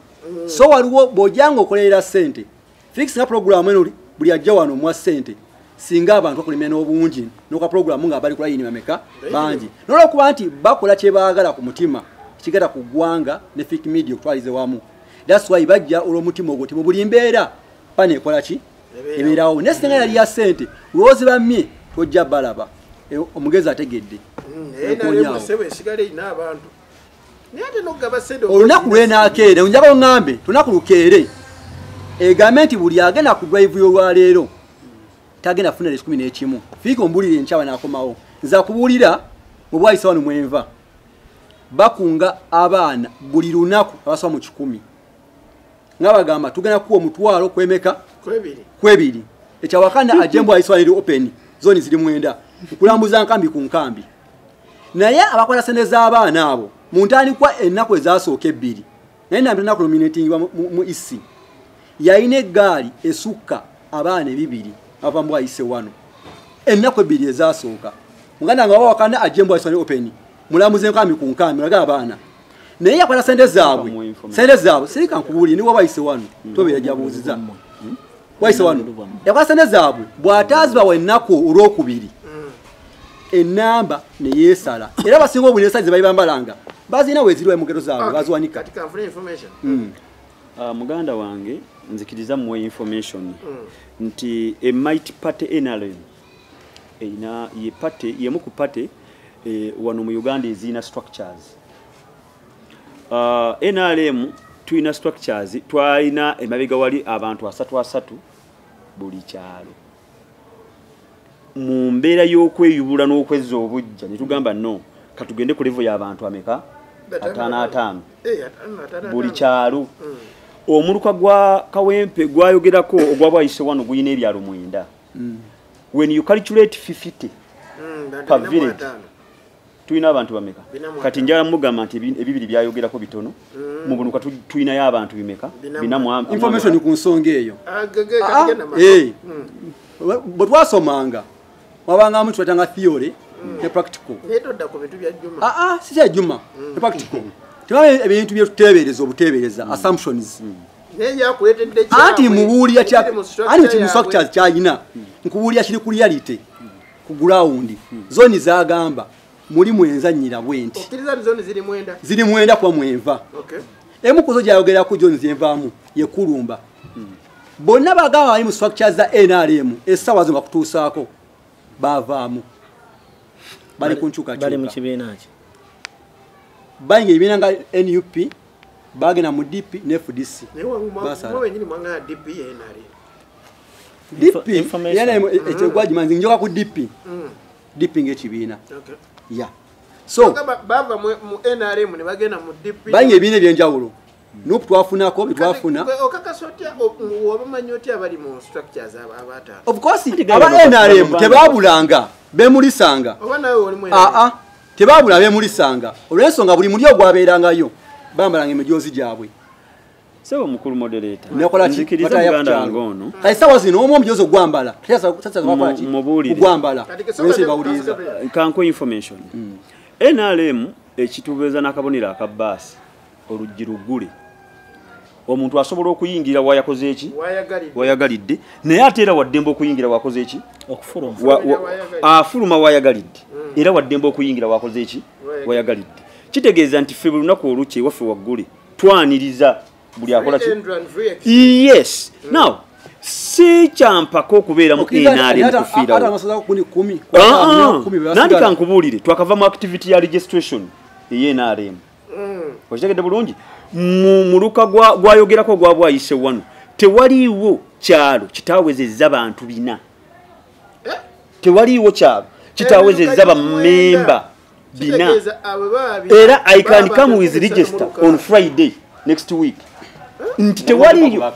So waliwo bw'ojjanga okolerera ssente fix nga pulogulaamu eno buli ajja wano omuwa ssente singa abantu bakulemera n'obungi n'oka pulogulaamu nga bali ku layini bameka bangi. N'olwokuba nti bakola kye baagala ku mutima kigata ku ggwanga ne Fik Media okutwaliza wamu. That's why bajja olw'omutima ogwo mu buli mbeera pana ekola ki ebeerawo. Naye singa yali ya ssente lwozi bammye tojja balaba. Omugezi ategedde. Olunaku lwenaakeere njagala oŋŋambe lunaku lukeere egambe nti buli agenda ku drive y'olwaleero tagenda kufuna 11. Fiika ombulire enkya banaakomawo. Nze akubuulira mu bwayise wano mwenva bakunga abaana buli lunaku abasoba mu 100 nga bagamba tugenda kuwa omutwalo kwemeka kwebiri. Ekyawakana ajje mbwayise wano eri open zoni ziri 9 nkulambuza nkambi ku nkambi. Naye abakola sente z'abaana abo mu ntandikwa ennaku ezasooka 2 naye nambi ennaku nominatingibwa mu EC yalina eggaali esukka abaana 2 ava mbwayise wano ennaku 2 ezasooka. Muganda nga wawakana ajje mbwayise wano open mulambuze nkambi ku nkambi mulaga abaana. Naye yakola sente zaabwe sirika nkubuulire ni wabayise wano tobeera gyabuuziza wayise wano yakola sente zaabwe bw'ataazibawa ennaku olwokubiri enamba ne yeesala era basinga obuli esala ze bali bambalanga bazirina weeziriwa mu ngero zaabwe baziwanika. Muganda wange nzikiriza muwe information nti a might party NRM erina ye party yemu ku party wano mu Uganda ezirina structures. NRM tulina structures twalina emabega wali abantu 33 buli kyalo. Mu mbeera y'okweyubula n'okwezza obujja ne tugamba no katugende ku level y'abantu ameka 55 buli kyalo. Omuluka gwa Kawempe gwayogerako ogwa Bwayise wano guyina ebyalo 9. When you calculate 50 per village tulina abantu bameka? Kati njala mugamba nti ebibiri byayogerako bitono mu bunuka tulinayo abantu bimeka bina information ku nsonga eyo. Bwe twasomanga wabangamu twatanga theory Ne practical. Naye todda ku bintu bya Juma. Si kya Juma. Ne practical. Tebamanyi ebintu byetuteebereza obuteebereza assumptions. Naye yakuleetedde kyabwe. Anti mubuulira kya anti mu structures kyalina. Nkubuulira kiri ku reality. Ku ground. Zoni zagamba muli mwenzannyira bwenti. Okkiriza nti zoni ziri mwenda. Ziri mwenda kuba mwenva. Okay. Emu ku zo gyayogerako zoni zenvaamu ye Kulumba. Bonna bagamba bali mu structures za NRM essaawa zino bakutuusaako baavaamu. Bali ku nkyukakyuka. Bali mu kibiina ki? Bayingira ebibiina nga NUP, bagenda mu DP ne FDC. Naye mwe wennyini mwangana DP ye NRM. DP NRM ekyo njoka ku DP. DP ng'ekibiina. Okay. Yeah. So bava mu NRM ne bagenda mu DP. Bayingira ebibiina eby'enjawulo. NUP twafunako bitwafuna. Okakasa otya obamanyi otya abali mu structures abataano? Of course aba NRM tebabulanga bemulisanga. Oba nawe oli mu NRM? Tebabula bemulisanga. Olw'ensonga buli muli ogwabeerangayo bambalanga emijoozi gyabwe. Sebo mukulu moderator. Nekola ki? Nzikiriza muganda wange ono. Kale ssaawa zino omu omujoozi ogwambala. Sasa ki? Ogwambala. Wensi bawuliriza. Kanko information. NRM ekitubeeza n'akabonero aka bbaasi oluggi luggule. Omuntu asobola okuyingira wayakoze eki? Wayagalidde. Naye ate era waddembe okuyingira wakoze eki? Okufuluma. Afuluma wayagalidde. Era waddembe okuyingira wakoze eki? Wayagalidde. Kitegeeza nti ffe buli lunaku olukye waffe waggule twaniriza buli akola ki? Yes. Now si kyampaka okubeera mu NRM kufiirawo. Nandika nkubuulire twakava mu activity ya registration eye NRM. Okitegedde bulungi? Mu muluka gwayogerako gwa Bwayise wano tewaliiwo kyalo kitawezezza bantu bina. Tewaliiwo kyalo kitawezezza bammemba bina. Era I can come with register on Friday next week. Nti tewaliyo.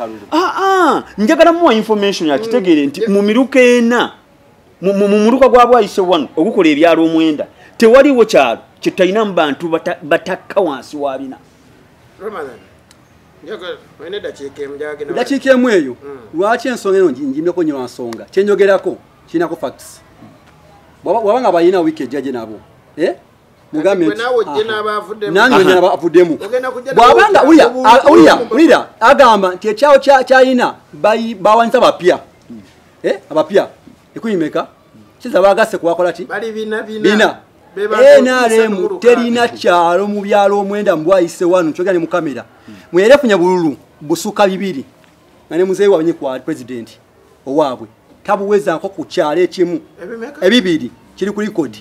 Njagala muwa information yakitegeere nti mu miruka ena mu muluka gwa Bwayise wano ogukola ebyalo omwenda tewaliiwo kyalo kitalina mu bantu batakka wansi wa bina. Dakiika emu eyo lwaki ensonga eno njimyeko nnyo nsonga kyenjogerako kirinako facts. Bw'aba nga balina wiiki ejja gye nabo mugambe nti nange n'abavuddemu bw'abanga ulira agamba nti ekyawo kyalina bawanyisa bapya abapya 10 kiza bagasse kubakola ki bina. NRM terina kyalo mu byalo omwenda mu Bwayise wano nkyogera ne mu kamera. Mwerefunya bululu busuka bibiri nga ne muzeeyi waabwe kwa president owaabwe tabuwezanko ku kyalo ekimu ebibiri kiri ku record.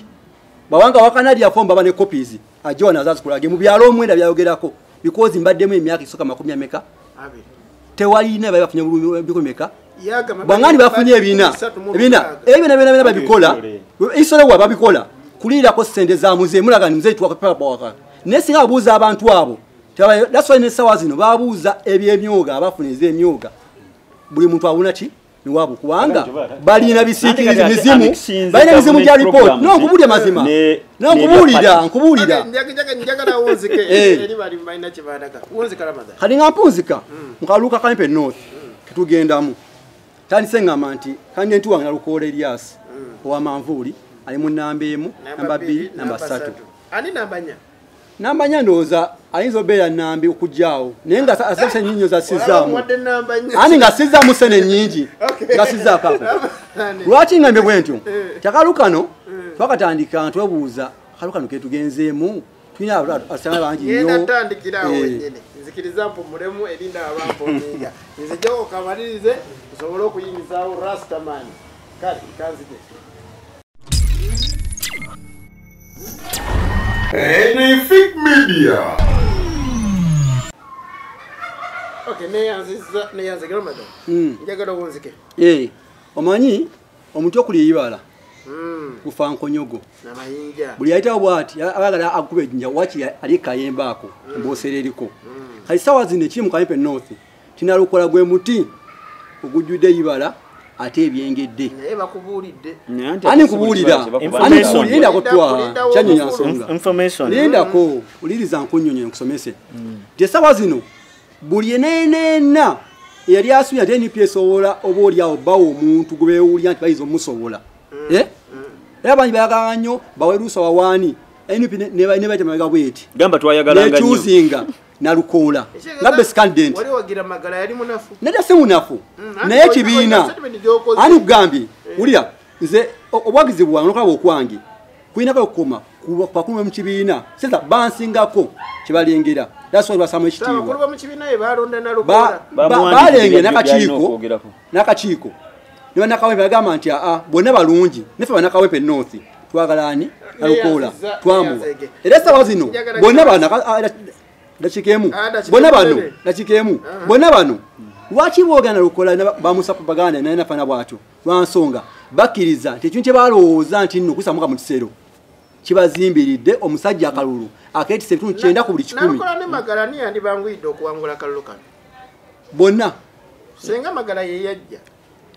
Bawanga wakanadia form baba ne copies ajja wano azazikulage mu byalo omwenda byayogerako because mbaddemu emyaka esooka 20 tewalina bali bafunye bululu bikomeka. Bwangani bafunye ebina ebina ebina babikola isole wa babikola kulirako sente za muzeeyi mulaga ni muzeeyi twakapapa naye singa abuuza abantu abo that's why n'essaawa zino babuuza ebyemyoga abafuna ez'emyoga buli muntu abuna ki niwaabo kubanga balina bisiikirizi mizimu balina mizimu gya report. No nkubuulira mazima no nkubuulira nkubuulira kati nga mpunzika nkaluuka Kampe North ketugendamu tandise ngamba nti kandidate wange Nalukoola Elias owa Manvuuli ali mu namba 1, namba 2, namba 3. Ani namba 4? Namba 4 ndowooza ayinza obeera nambi okujjaawo naye nga asabisa nnyinyo za sizaamu. Ani nga sizaamu sene nnyingi nga sizzaako ako. Lwaki ngambye bwe ntyo? Kyakalu kano twakatandika ntwebuuza akalu kano ke tugenzeemu tulina abasanga bangi nnyo. Ngenda tandikira awo wennyini. Nzikiriza mpumulemu erinda abampominga. Nzijja okamalirize nsobole okuyingizaawo Rastaman. Kale kanzije. Anything Media. Okay, neyanze Ramadan. Njagala owunzike. Omanyi omuti okulya ebibala kufa nkonyogo. Namayinja. Buli ayitawo bw'ati ayagala akuba ejjinja waki ali kayembe ako emboosera eriko. Kati ssaawa zino ekiri mu Kampe North kinalukola gwe muti ogujjudde ebibala ate ebyengedde. Naye bakubuulidde. Ani nkubuulira? Ani nkubuulira kutwa kyanyonya nsonga. Information. Lindako uliriza nkunnyonnyola nkusomese. Nti essaawa zino buli eneeneena eyali asuubira nti NUP esobola oba oli awo bawa omuntu gwe beewulira nti bayinza omusobola. Era bangi bayagala nnyo bawerusa wawaani NUP ne bayita bweti. Gamba twayagalanga nnyo. Nechuzinga Nalukoola nga best candidate. Wali wagira Magala yali munafu. Nedda si munafu. Naye kibiina. Ani kugambye wulira nze obwagizi bwange n'okulaba okwange kulinako okukoma bakulu mu kibiina sasa bansingako kibalengera. That's why basamu ekitiibwa. Abakulu ba mu kibiina ye balonda Nalukoola. Balengera n'akakiiko ne bannakawempe bagamba nti aa bonna balungi neffe bannakawempe North twagala ani Nalukoola twamuwa. Era essaawa zino bonna bano dakika bonna bano dakika emu bonna bano lwaki boogera Nalukoola bamusa propaganda naye nafaana bw'atyo lwa nsonga bakkiriza nti ekintu kye balowooza nti nno kusamuka mu kisero kibazimbiridde omusajja akalulu akeetisa ebitundu 90 ku buli 100. Nalukoola ne Magala ni yandibanguyidde okuwangula akalulu kano bonna singa Magala ye yajja.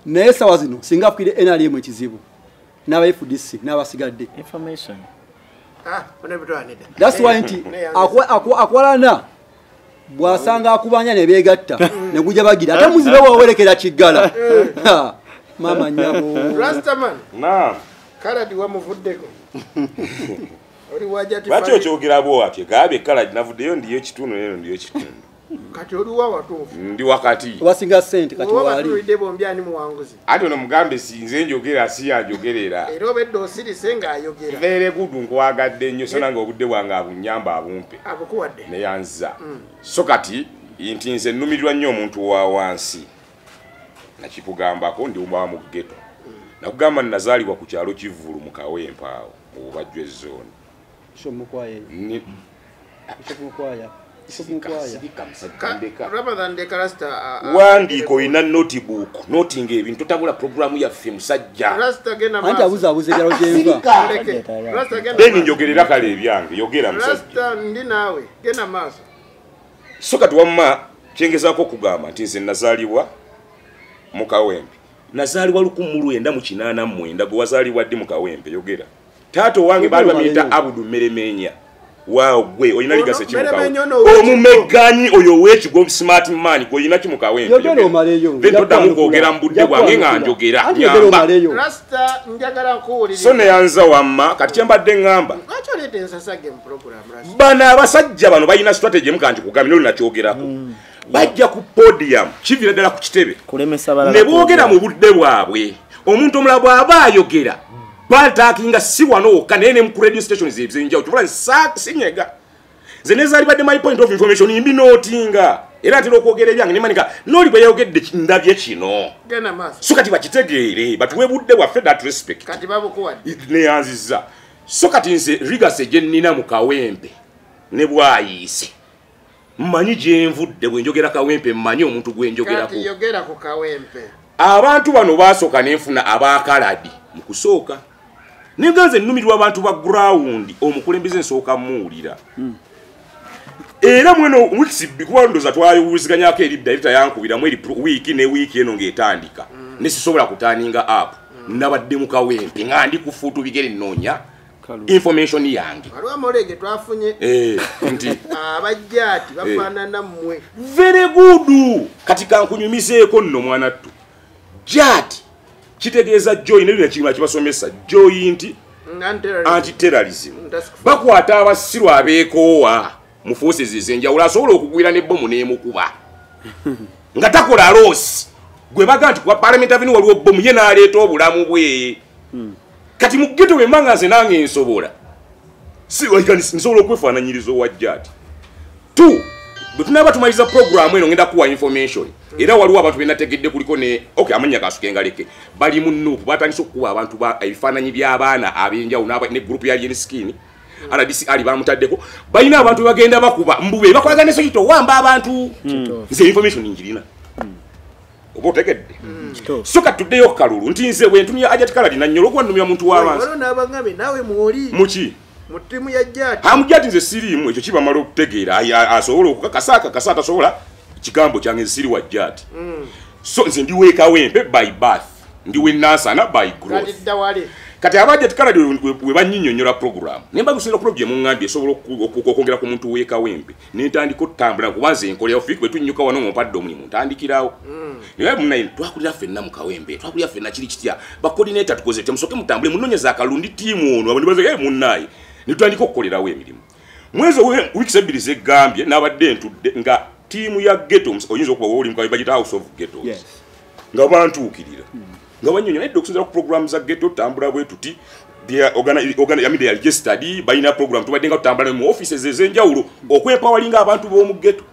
Naye essaawa zino singa afukire NRM ekizibu n'aba FDC n'abasigadde. Information. That's why nti akwalana bw'asanga akubanya ne beegatta ne gujja bagira ate muzibe wawerekera kiggala. Mama nyabo. Rastaman. Naam. Kaladi wamuvuddeko. Oli wajja ati. Lwaki okyogera bw'atyo? Gabe Kaladi navuddeyo ndiyo kitundu neno ndiyo kitundu. Kati oli wa watuufu. Ndi wakati. Wasinga ssente kati wali. Wabatuulidde bombi ani muwanguzi. Ate ono mugambe si nze njogera si yanjogerera. Era obedde osirise ng'ayogera. Very good nkwagadde nnyo so nange obudde bwange abunnyamba abumpe. Abukuwadde. Neyanza. So kati nti nze nnumirirwa nnyo omuntu wa wansi. Nakikugambako ndi wa mu ghetto. Nakugamba nazaalibwa ku kyalo Kivvulu mu Kawempe awo mu Bubajjwe zone. Wandiika olina notebook notinga ebintu totabula programu yaffe musajja. Anti abuzaabuza ebyalo gyenva. Then njogerera kale ebyange yogera musajja. Ndi naawe genda maaso. So kati wamma kyengezaako okugamba nti nze nazaalibwa mu Kawempe. Nazaalibwa 1989 gwe wazaalibwa ddi mu Kawempe yogera. Taata owange baali bamuyita Abudu Meremenya. Waawo gwe olina ligase ki mu Kawempe? Omumegganyi oyo ow'ekigo smart man gwe olina ki mu Kawempe? Yogera omaleyo. Then toddamu kwogera mu budde bwange nga njogera. Nyamba. Rasta njagala nkuwulirize. So neyanza wamma kati kye mbadde ŋŋamba. Lwaki oleeta ensasage mu program Rasta? Bano abasajja bano balina strategy emu kanjikugambe n'oli nakyogerako. Bajja ku podium kiviira ddala ku kitebe ne boogera mu budde bwabwe. Omuntu omulala bw'aba ayogera batakinga si wano wokka naye ne mu radio stations ez'enjawulo kyova sinyega. Nze nezaalibadde my point of information mbinootinga era ntera okwogera ebyange ne manika n'oli bwe yayogedde ndabye kino. So kati bakitegeere batuwe budde bwaffe that respect. Kati babukuwadde. Neyanzizza. So kati nze rigase gye nnina mu Kawempe ne bwayiise. Mmanyi gye nvudde bwe njogera Kawempe mmanyi omuntu gwe njogerako. Kati yogera ku Kawempe. Abantu bano baasooka ne nfuna abaakaladi mu kusooka. Naye nze nnumirwa abantu ba ground omukulembeze nsooka mmuwulira. Era mweno weeks kuba ndoza twayuwiziganyako eri dda yankubiramu eri wiiki ne wiiki eno ng'etandika. Ne sisobola kutaninga up. Nabadde mu Kawempe nga ndi ku fuutu bigere nnoonya information yange. Waliwo amawulire twafunye. Nti abajjaati bafaanana mmwe. Very good. Kati kankunyumizeeko nno mwana ttu. Jaati kitegeeza joy ne kirima kibasomesa joy nti anti-terrorism. Bakwata abasiru abeekoowa mu forces ez'enjawulo asobola okugwira n'ebbomu n'emukuba. Nga takola loosi. Gwe baga nti kuba Parliament Avenue waliwo bbomu ye n'aleeta obulamu bwe. Kati mu ghetto bwe mbanga nze nange nsobola. Si nsobola okwefaananyiriza owa Jaati. 2 bwe tunaaba tumaliza program eno ngenda kuwa information. Era waliwo abantu be nategedde kuliko ne okay amannya gasuke ngaleke. Bali mu NUP batandise okukuba abantu ba ebifaananyi by'abaana ab'enjawulo ne group ya Alien Skin. RDC ali bamutaddeko. Balina abantu bagenda bakuba mbube bakolagana ne Sokito wamba abantu. Nze information njirina. Oba otegedde. So kati tuddeyo kalulu nti nze bwe ntumya Hajat Kaladi nannyolo okuba nnumya muntu w'abansi. Waliwo n'abaŋŋambe naawe mwoli. Muki? Mu ttiimu ya Jaati. Amujjaati nze siriimu ekyo kibamala okutegeera asobola okukakasa akakasa atasobola kigambo kyange siri wa Jaati. So nze ndi w'e Kawempe by birth. Ndi w'e Nansana by growth. Kati dda wali. Kati aba Hajat Kaladi we bannyinnyonnyola program. Ne mbagusinira program gye muŋŋambye esobola okwongera ku muntu w'e Kawempe. Ne ntandika okutambula kuba nze nkolera ofiiki bwe tunnyuka wano ng'ompadde omulimu ntandikirawo. Naye munnaye twakulira ffenna mu Kawempe, twakulira ffenna kiri kitya, ba coordinator tukoze tutya, musooke mutambule munoonyeze akalundi ttiimu ono, abantu baze munnaye ne tutandika okukolerawo emirimu. Mwezi wiiki ebbiri zeggambye n'abadde ntudde nga ttiimu ya ghetto, oyinza okuba oli mu Kawempe bagiyita House of Ghettos. Yes. Nga bantuukirira. Nga bannyonnyola edda okusinziira ku program za ghetto tutambula bwe tuti, they are registered, balina program tubadde nga tutambula mu offices ez'enjawulo okwempowalinga abantu b'omu ghetto.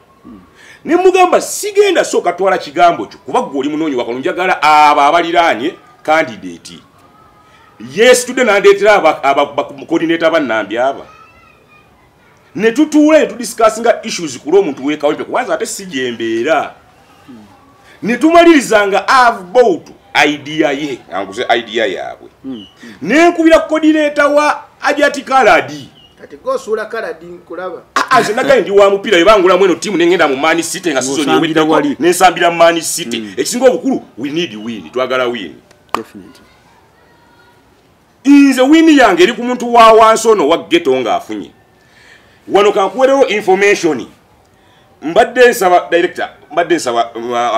Ne mugamba sigenda sooka twala kigambo kyo kuba ggwe oli munoonyi wa kalulu, njagala abo abaliraanye candidate. Yes, tudde nandeetera aba coordinator bannambi aba. Ne tutuula ne tudiscussinga issues ku lw'omuntu w'e Kawempe kubanza ate si gye mbeera. Ne tumaliriza nga I've bought idea ye, anguze idea yaabwe. Ne nkubira coordinator wa Hajati Kaladi. Kati gosuula Kaladi nkulaba. Nze nagaye ndi wa mupiira bwe bangulamu eno ttiimu ne ngenda mu Man City nga season Osambira eweddeko, wali. ne nsambira mu Man City. Ekisinga obukulu, we need win, twagala win. Definitely. Nze win yange eri ku muntu wa wansi ono wa ghetto ng'afunye. Wano kankuwerewo information. Mbadde nsaba director, mbadde nsaba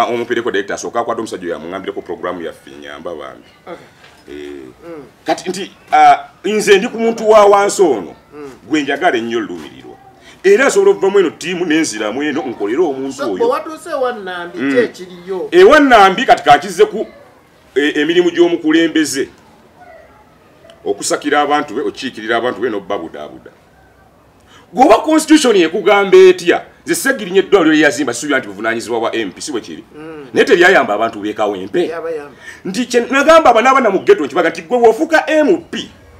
omupereko director asooka akwate omusajja oyo amuŋŋambireko programu yaffe enyamba bambi. Kati nti nze ndi ku muntu wa wansi ono gwe njagala ennyo olumirirwa. Era asobola okuvamu eno ttiimu n'enziramu eno nkolere omuntu oyo. Bwe watuuse ewa Nnambi ki ekiriyo? Ewa Nnambi kati kankize ku emirimu gy'omukulembeze. Okusakira abantu be, okiikirira abantu be n'obbabudaabuda. Bw'oba constitution ekugamba etya, nze Ssegirinya eddwaliro lye yazimba sisuubira nti buvunaanyizibwa bwa MP, si bwe kiri? Naye teryayamba abantu b'e Kawempe. Nti kye nagamba aba n'abaana mu ghetto nti baga nti ggwe bw'ofuuka MP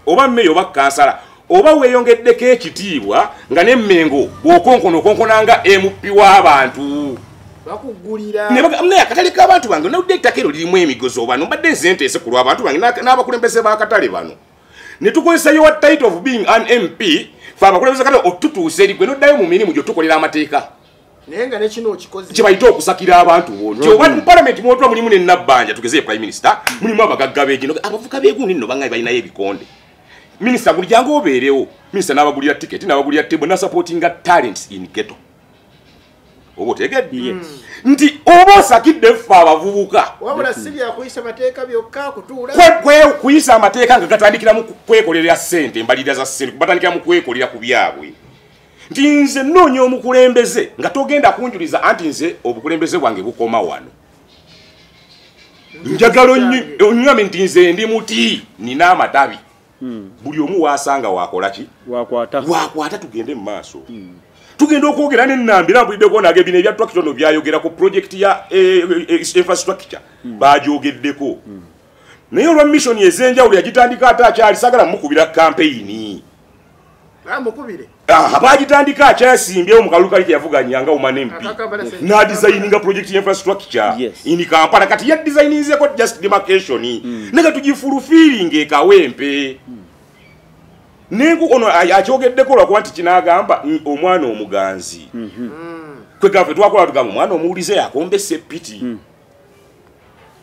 oba mmeeya oba kansala oba weeyongeddeko ekitiibwa nga n'emmengo bw'okonkona okonkona nga MP w'abantu. Bakugulira. Ne baga, naye akatale k'abantu bange naludde ettaka eryo lirimu emigozo bano, mbadde nze nteese ku lw'abantu bange n'abakulembeze b'akatale bano. Ne tukozesa your title of being an MP, ffe abakulembeze kale otutuuse eri gwe n'oddayo mu mirimu gy'otukolera amateeka. Naye nga ne kino okikoze. Kye bayita okusakira abantu bo. Nti oba mu parliament mw'otuula mulimu ne Nabbanja, tugeze prime minister, mulimu abagagga b'egino, abavuka b'egundi nno bangaye balinayo ebikonde. Minisita guli jangu obeerewo. Minisita n'abagulira ticket, n'abagulira table, n'asupportinga talents in ghetto. Oba otegedde? Yes. Nti oba osakidde ffe abavubuka. Wabula si bya kuyisa mateeka byokka kutuula. Kuyisa amateeka nga gatandikira mu kwekolera ssente, embalirira za ssente, batandikira mu kwekolera ku byabwe. Nti nze nnoonya omukulembeze nga togenda kunjuliza anti nze obukulembeze bwange bukoma wano. Njagala onyame nti nze ndi muti, nina amatabi. Buli omu waasanga waakola ki? Wakwata. Wakwata tugende mu maaso. Tugenda okwogera ne Nnambi era mpuliddeko nange bino ebya tractor no byayogera ku project ya infrastructure bagyogeddeko. Naye olwa mission ez'enjawulo yagitandika ate akyali saagala mukubira campaign. Bamukubire. Bagitandika akyasimbyewo mu kalulu kali ke yavuganya nga Woman MP. N'adesigninga project ya infrastructure in Kampala. Kati ya designinzeko just demarcation. Naye tugifulfilling e Kawempe. Nenku ono akyogeddeko lwakuba nti kinaagamba omwana omuganzi. Kwe gaffe twakola tugamba omwana omuwulize yakombesa epiti.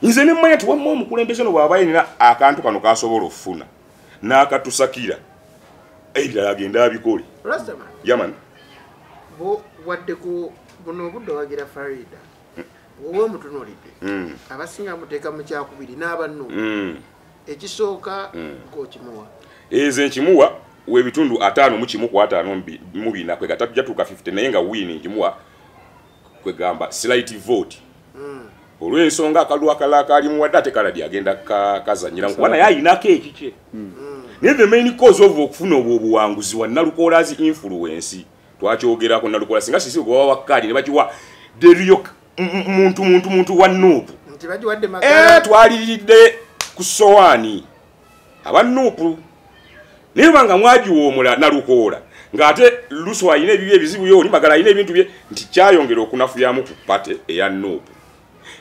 Nze ne mmanya nti wamma omukulembeze ono bw'aba alina akantu kano k'asobola okufuna n'akatusakira ebirala agende abikole. Rastaman. Yaman. Bo wadde ku buno obudde owagira Farida. Wowe omutunuulidde. Abasinga muteeka mu kyakubiri n'abannu. Ekisooka ng'okimuwa. Eze nkimuwa w'ebitundu 5 mu 1 ku 54 kwega tajjatuuka 50 naye nga win nkimuwa kwegamba slight vote. Olw'ensonga akalulu akalala kaalimuwadde ate Kaladi agenda kazannyiramu kuba naye ayinako ekikye. Naye the main cause of okufuna obwo obuwanguzi wa Nalukoola's influence twakyogerako Nalukoola singa sisi gwe bawa kaadi ne bagiwa the real muntu wa Nuupu. Nti bagiwadde Magala. Twaliridde ku sowaani aba Nuupu. Naye banga mwagiwoomula Nalukoola ng'ate Luso alina ebibi ebizibu yo, oli Magala alina ebintu bye nti kyayongera okunafuyamu ku party eya Nuupu.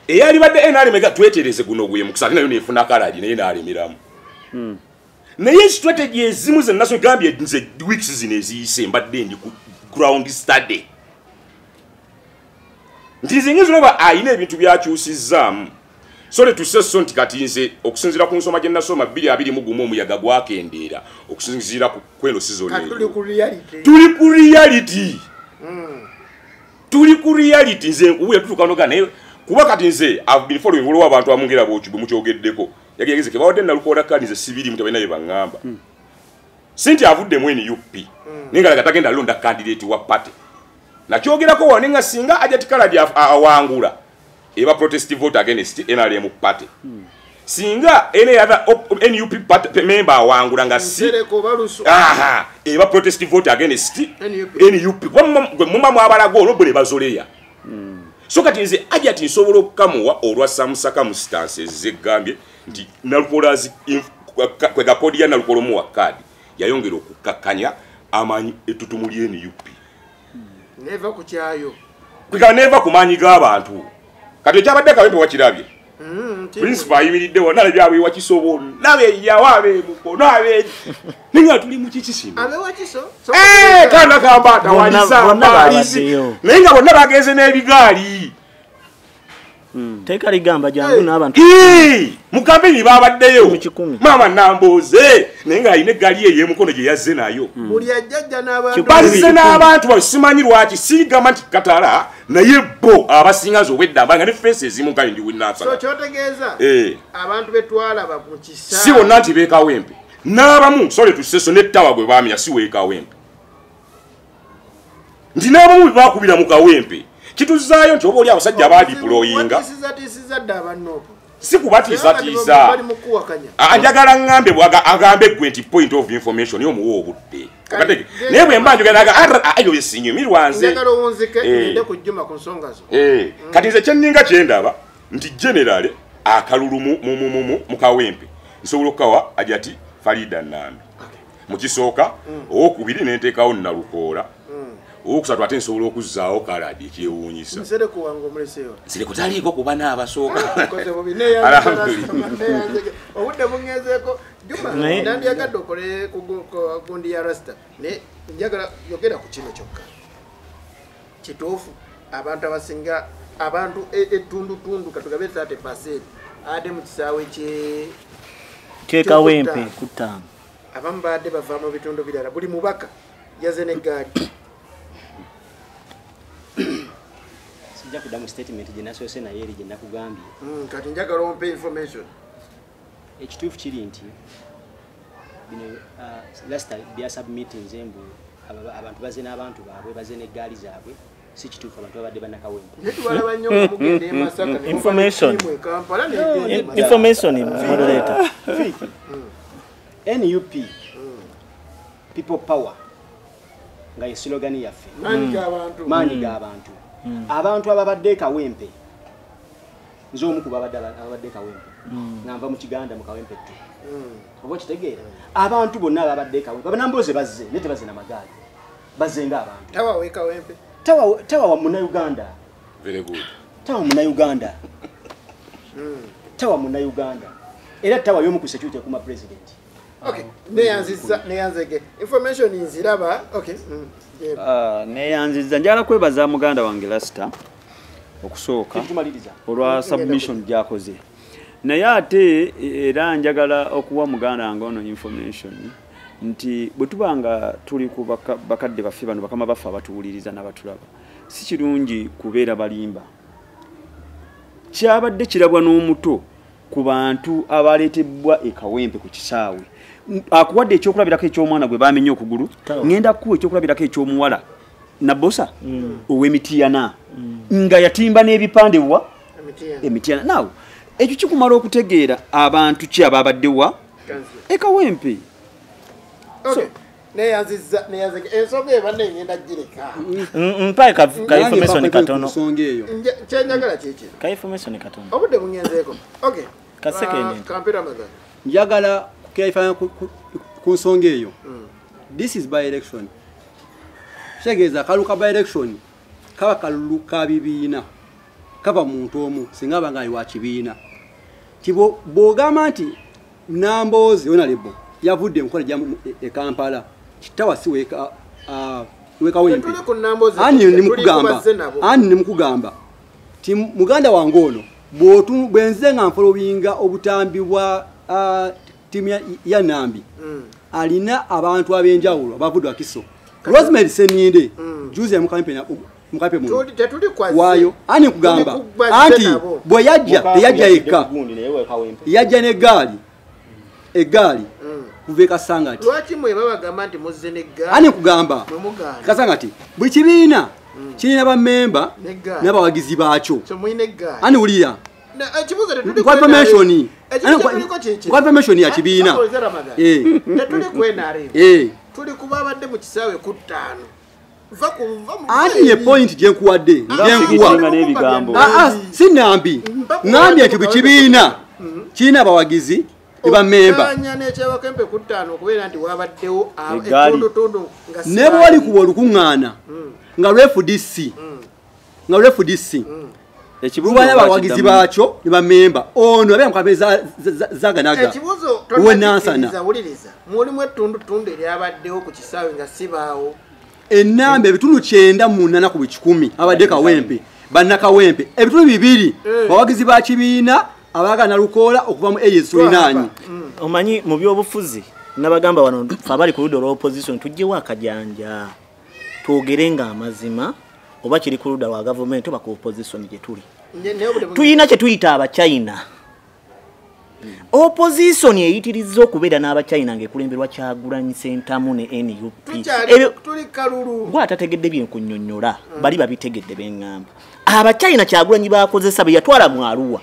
Eyalibadde NRM ega twetereze guno gwe mukisa ate nayo neefuna Kaladi naye n'alemeramu. Naye strategy ezimu ze naso gambye nze weeks zino eziyise mbadde ndi ku ground study. Nti nze ngenze olaba alina ebintu byakyusizzaamu. So letuse so nti kati nze okusinziira ku nsoma gye nasoma 2021 omuyaga gwakendeera okusinziira ku kweno season eno. Tuli ku reality. Tuli ku reality. Tuli ku reality nze nkubuulira tutuuka noga naye Kuba kati nze I've been following waliwo abantu amungera bwe mukyogeddeko. Yageze ke bawadde Nalukoola kadi nze sibiri mutabalina bye baŋŋamba. Sinti avudde mu NUP. Naye nga tagenda londa candidate wa party. Nakyogerako wano nga singa Hajati Kaladi awangula eba protest vote against NRM party. Singa any other NUP party member awangula nga si aha eba protest vote against NUP. Gwe mumba mwabalago olwo bwe bazoleya. So kati nze Hajati nsobola okukamuwa olwa some circumstances zegambye nti Nalukoola kwega kodi ya Nalukoola omuwa kaadi yayongera okukakkanya amaanyi ettutumu lya NUP. Neva ku kyayo. Kwega neva ku maanyi g'abantu. Kati ekyabadde Kawempe wakirabye. Principal ayimiridde wonna alabye Wakiso bonna abeeyawo ab'emukono abe naye nga tuli mu kiki kino. Abe Wakiso? Kana kamba atawalisa naye nga bonna bagenze n'ebigaali. Teeka ligamba jangu n'abantu. Mu kampeyini babaddeyo. Maama Nambooze naye ng'alina eggaali ye ey'emukono gye yazze nayo. Buli ajjajja n'abantu. Bazze n'abantu simanyi lwaki sigamba nti Katala naye bo abasinga nze obwedda nga ne feesi ezimu kale ndi winnansala. So kyotegeeza abantu be twalaba mu kisa. Si bonna nti b'e Kawempe. N'abamu sorry tuseso n'ettawa gwe baamya si w'e Kawempe. Nti n'abamu be baakubira mu Kawempe. Kituzaayo nti oba oli abasajja baadiployinga. Si kubatiisatiisa. Njagala ŋŋambe agambe ggwe nti point of information y'omuwa obudde. Naye bwe mba njogera ayo sinyumirwa nze. Njagala owunzike ngende ku Juma ku nsonga zo. Kati nze kye nninga kye ndaba nti generale akalulu mu Kawempe nsobola okukawa Hajati Farida Nambi. Mu kisooka owokubiri ne nteekawo Nalukoola. Owokusatu ate nsobola okuzzaawo Kaladi ekyewuunyisa. Nsereko wange omuleseewo. Nsereko taliiko kuba n'abasooka. Nkoze bubi obudde bungezeeko. Juma nandyagadde okole ku gundi ya Rasta naye njagala yogera ku kino kyokka. Kituufu abantu abasinga abantu ettundutundu katugabe 30% adde mu kisaawe ky'e Kawempe ku ttaano. Abamu baadde bava mu bitundu birala buli mubaka yazze n'eggaali. Sijja kuddamu statement gye nasoose naye eri gye nakugambye. Kati njagala ompe information. Ekituufu kiri nti bino last bya submittinze mbu abantu bazze n'abantu baabwe bazze n'eggaali zaabwe si kituufu abantu babadde bannakawempe. Naye tubalaba nnyo nga mugenda e Masaka ne Information. muva e Kampala n'egenda e Masaka. Information moderator. NUP People Power nga ye slogan yaffe. Maanyi g'abantu. Maanyi g'abantu. Abantu ababadde e Kawempe nze omu ku babadde ababadde e Kawempe nga nva mu Kiganda mu Kawempe ttu. Oba okitegeera abantu bonna ababadde e Kawempe Abanambooze bazze naye tebazze na magaali bazze ng'abantu. Tawa w'e Kawempe. Tawa wa Munnayuganda. Very good. Tawa Munnayuganda. Tawa Munnayuganda. Era tawa y'omu ku security ekuma president. Okay, neyanzizza neyanzege. Information nziraba. Okay. Neyanzizza njagala kwebaza muganda wange Rasta okusooka olwa submission gy'akoze. Naye ate era njagala okuwa muganda wange ono information nti bwe tuba nga tuli ku bakadde baffe bano bakama baffe abatuwuliriza n'abatulaba si kirungi kubeera balimba. Kyabadde kirabwa n'omuto ku bantu abaleetebwa e Kawempe ku kisaawe. Akuwadde ekyokulabirako eky'omwana gwe bamenye okugulu, ngenda kuwa ekyokulabirako eky'omuwala Nabosa ow'Emitiyana nga yatimba n'ebipande wa Emitiyana. Now ekyo kikumala okutegeera abantu ki ababadde wa e Kawempe. Okay. Neyanzizza neyanzege ensonga ebadde ngenda gireka. Mpaye ka information katono. Kyenjagala kiki? Ka information katono. Obudde bungenzeeko. Okay. Ka second. Kampera Ramadhan. Njagala kukyaifanya ku nsonga eyo. This is by election. Kitegeeza akalulu ka by election kaba kalulu ka bibiina. Kava muntu omu singa aba nga ali wa kibiina. Bw'ogamba nti Nambooze Honorable yavudde enkola gya e Kampala kitawa si weka Kawempe. Ani nimukugamba ti muganda wange ono bwenze nga nfolowinga obutambi bwa timu ya Nambi alina abantu ab'enjawulo abavudde Wakiso. Rosemary Seninde juzi ya mukampeni Mukape muno. Waayo ani nkugamba anti bwe yajja teyajja yekka, yajja n'eggaali eggaali kuva e Kasangati. Lwaki mwe babagamba nti muzze n'eggaali? Ani nkugamba Kasangati buli kibiina kirina bammemba n'abawagizi baakyo. Ani wulira confirmation ya kibiina tetuli ku NRM, tuli ku babadde mu kisaawe ku ttaano. Anti ye point gye nkuwadde gyenkuwa si nambi ngambye nti buli kibiina kirina abawagizi ne bammemba ne bwe wali kuba olukuŋŋaana nga lwa FDC nga lwa FDC lubala abawagizi baakyo ne bammemba ono abeera mukabe zaganaga we Nansana. Mulimu ettundutundu eryabaddewo ku kisaawe nga sibaawo enamba ebitundu 98 ku 100 abadde Kawempe bannakawempe ebitundu 2 bawagizi ba kibiina abaagala Nalukoola okuva mu AS Sulinaanyi. Omanyi mu byobufuzi nabagamba wano ffe abali ku ludda olwa opposition tugyewo akajanja twogere nga amazima oba kiri ku ludda lwa gavumenti oba ku opposition gye tuli. Tuyina kye tuyita Abachina. Opposition eyitirizza okubeera n'Abachina ng'ekulemberwa Kyagulanyi Ssentamu ne NUP. Tuli kalulu. Gwe atategedde bye nkunnyonnyola bali babitegedde be ŋŋamba. Abachina Kyagulanyi baakozesa be yatwala mu Arua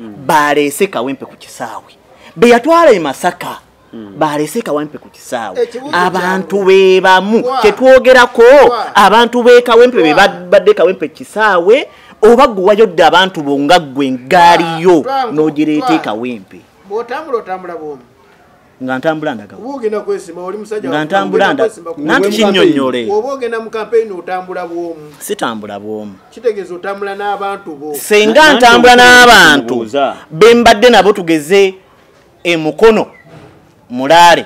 baleese Kawempe ku kisaawe, be yatwala e Masaka baleese Kawempe ku kisaawe. Abantu be bamu kye twogerako, abantu b'e Kawempe be badde Kawempe kisaawe oba gwe wayodde abantu bo nga ggwe engaaliyo n'ogireeta e Kawempe. Bw'otambula otambula bw'omu. Nga ntambula ndaga. Oba ogenda kwesima oli musajja. Nga ntambula ndaga. Nanti kinnyonnyole. Oba ogenda mu campaign otambula bw'omu. Sitambula bw'omu. Kitegeeza otambula n'abantu bo. Singa ntambula n'abantu be mbadde nabo tugeze e Mukono Mulaale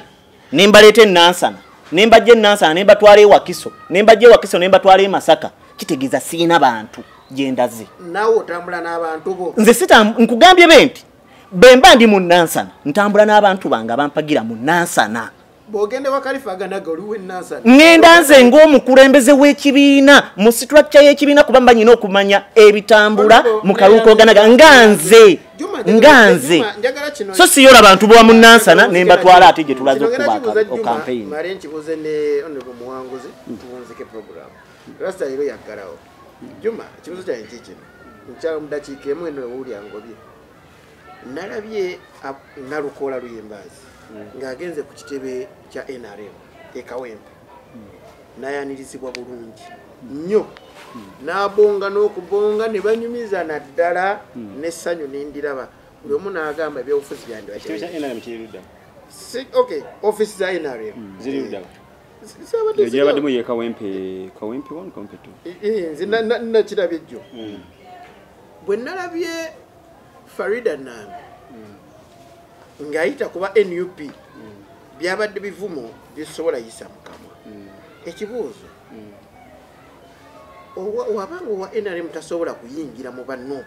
ne mbaleeta e Nansana ne mbajja e Nansana ne mbatwala e Wakiso ne mbajja e Wakiso ne mbatwala e Masaka, kitegeeza siina bantu gye ndaze. Naawe otambula n'abantu bo. Nze nkugambye be nti bwe mba ndi mu Nansana ntambula n'abantu bange abampagira mu Nansana. Bw'ogenda wa Kalifa Aganaga oliwo e Nansana. Ŋŋenda nze ng'omukulembeze w'ekibiina mu structure y'ekibiina kuba mba nnina okumanya ebitambula mu kalulu k'Oganaga nga nze nga nze. So siyola bantu bwa mu Nansana ne mbatwala ate gye tulaze okuba campaign. Male nkibuuze ne Honorable Muwanguzi tuwunzike program. Rasta leero yaggalawo. Juma ekibuuzo kyange kikino nkyala mu ddakiika emu eno ewuulya ngobye. Nalabye Nalukoola Luyimbaazi ng'agenze ku kitebe kya NRM e Kawempe n'ayanirizibwa bulungi nnyo n'abonga n'okubonga ne banyumiza naddala n'essanyu n'endiraba buli omu n'agamba ebyobufuzi Ekitebe kya NRM kiri ludda? Okay, ofiisi za NRM ziri ludda? Gyabaddemu ye Kawempe, Kawempe 1, Kawempe 2. Nze nakirabye jjo. Bwe nalabye Farida Nambi ng'ayita kuba NUP byabadde bivumo bisobola yisa mu kamwa. Ekibuuzo wabanga owa NRM tasobola kuyingira mu ba NUP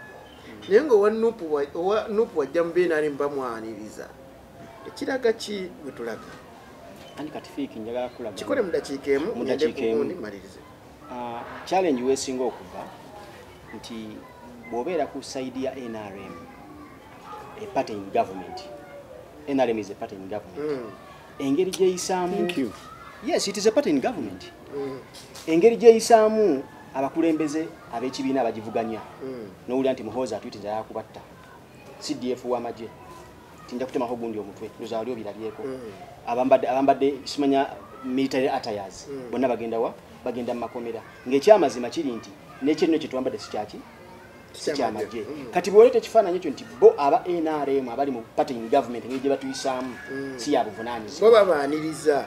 naye nga owa NUP wajja mu NRM bamwaniriza, ekiraga ki bwe tulaga? Anti kati Fiiki njagala kulaga kikole mu ddakiika emu ngende ku gundi malirize. Challenge weesinga okuva nti bw'obeera ku side ya NRM, a party in government, NRM is a party in government. Engeri gyeyisaamu, yes, it is a party in government. Engeri gyeyisaamu abakulembeze ab'ekibiina abagivuganya n'owulira nti Muhoozi atuyitiriza yakubatta, CDF w'amagye tinja kutemako gundi omutwe ndowooza wali obirabyeko, abambadde simanya military attires bonna bagenda wa bagenda mu makomera. Ng'ekyamazima kiri nti n'ekyerino kye twambadde si kyaki si kyamagye. Kati bw'oleeta ekifaananyi ekyo nti bo aba NRM abali mu party in government engeri gye batuyisaamu si ya buvunaanyizibwa. Bo babaaniriza.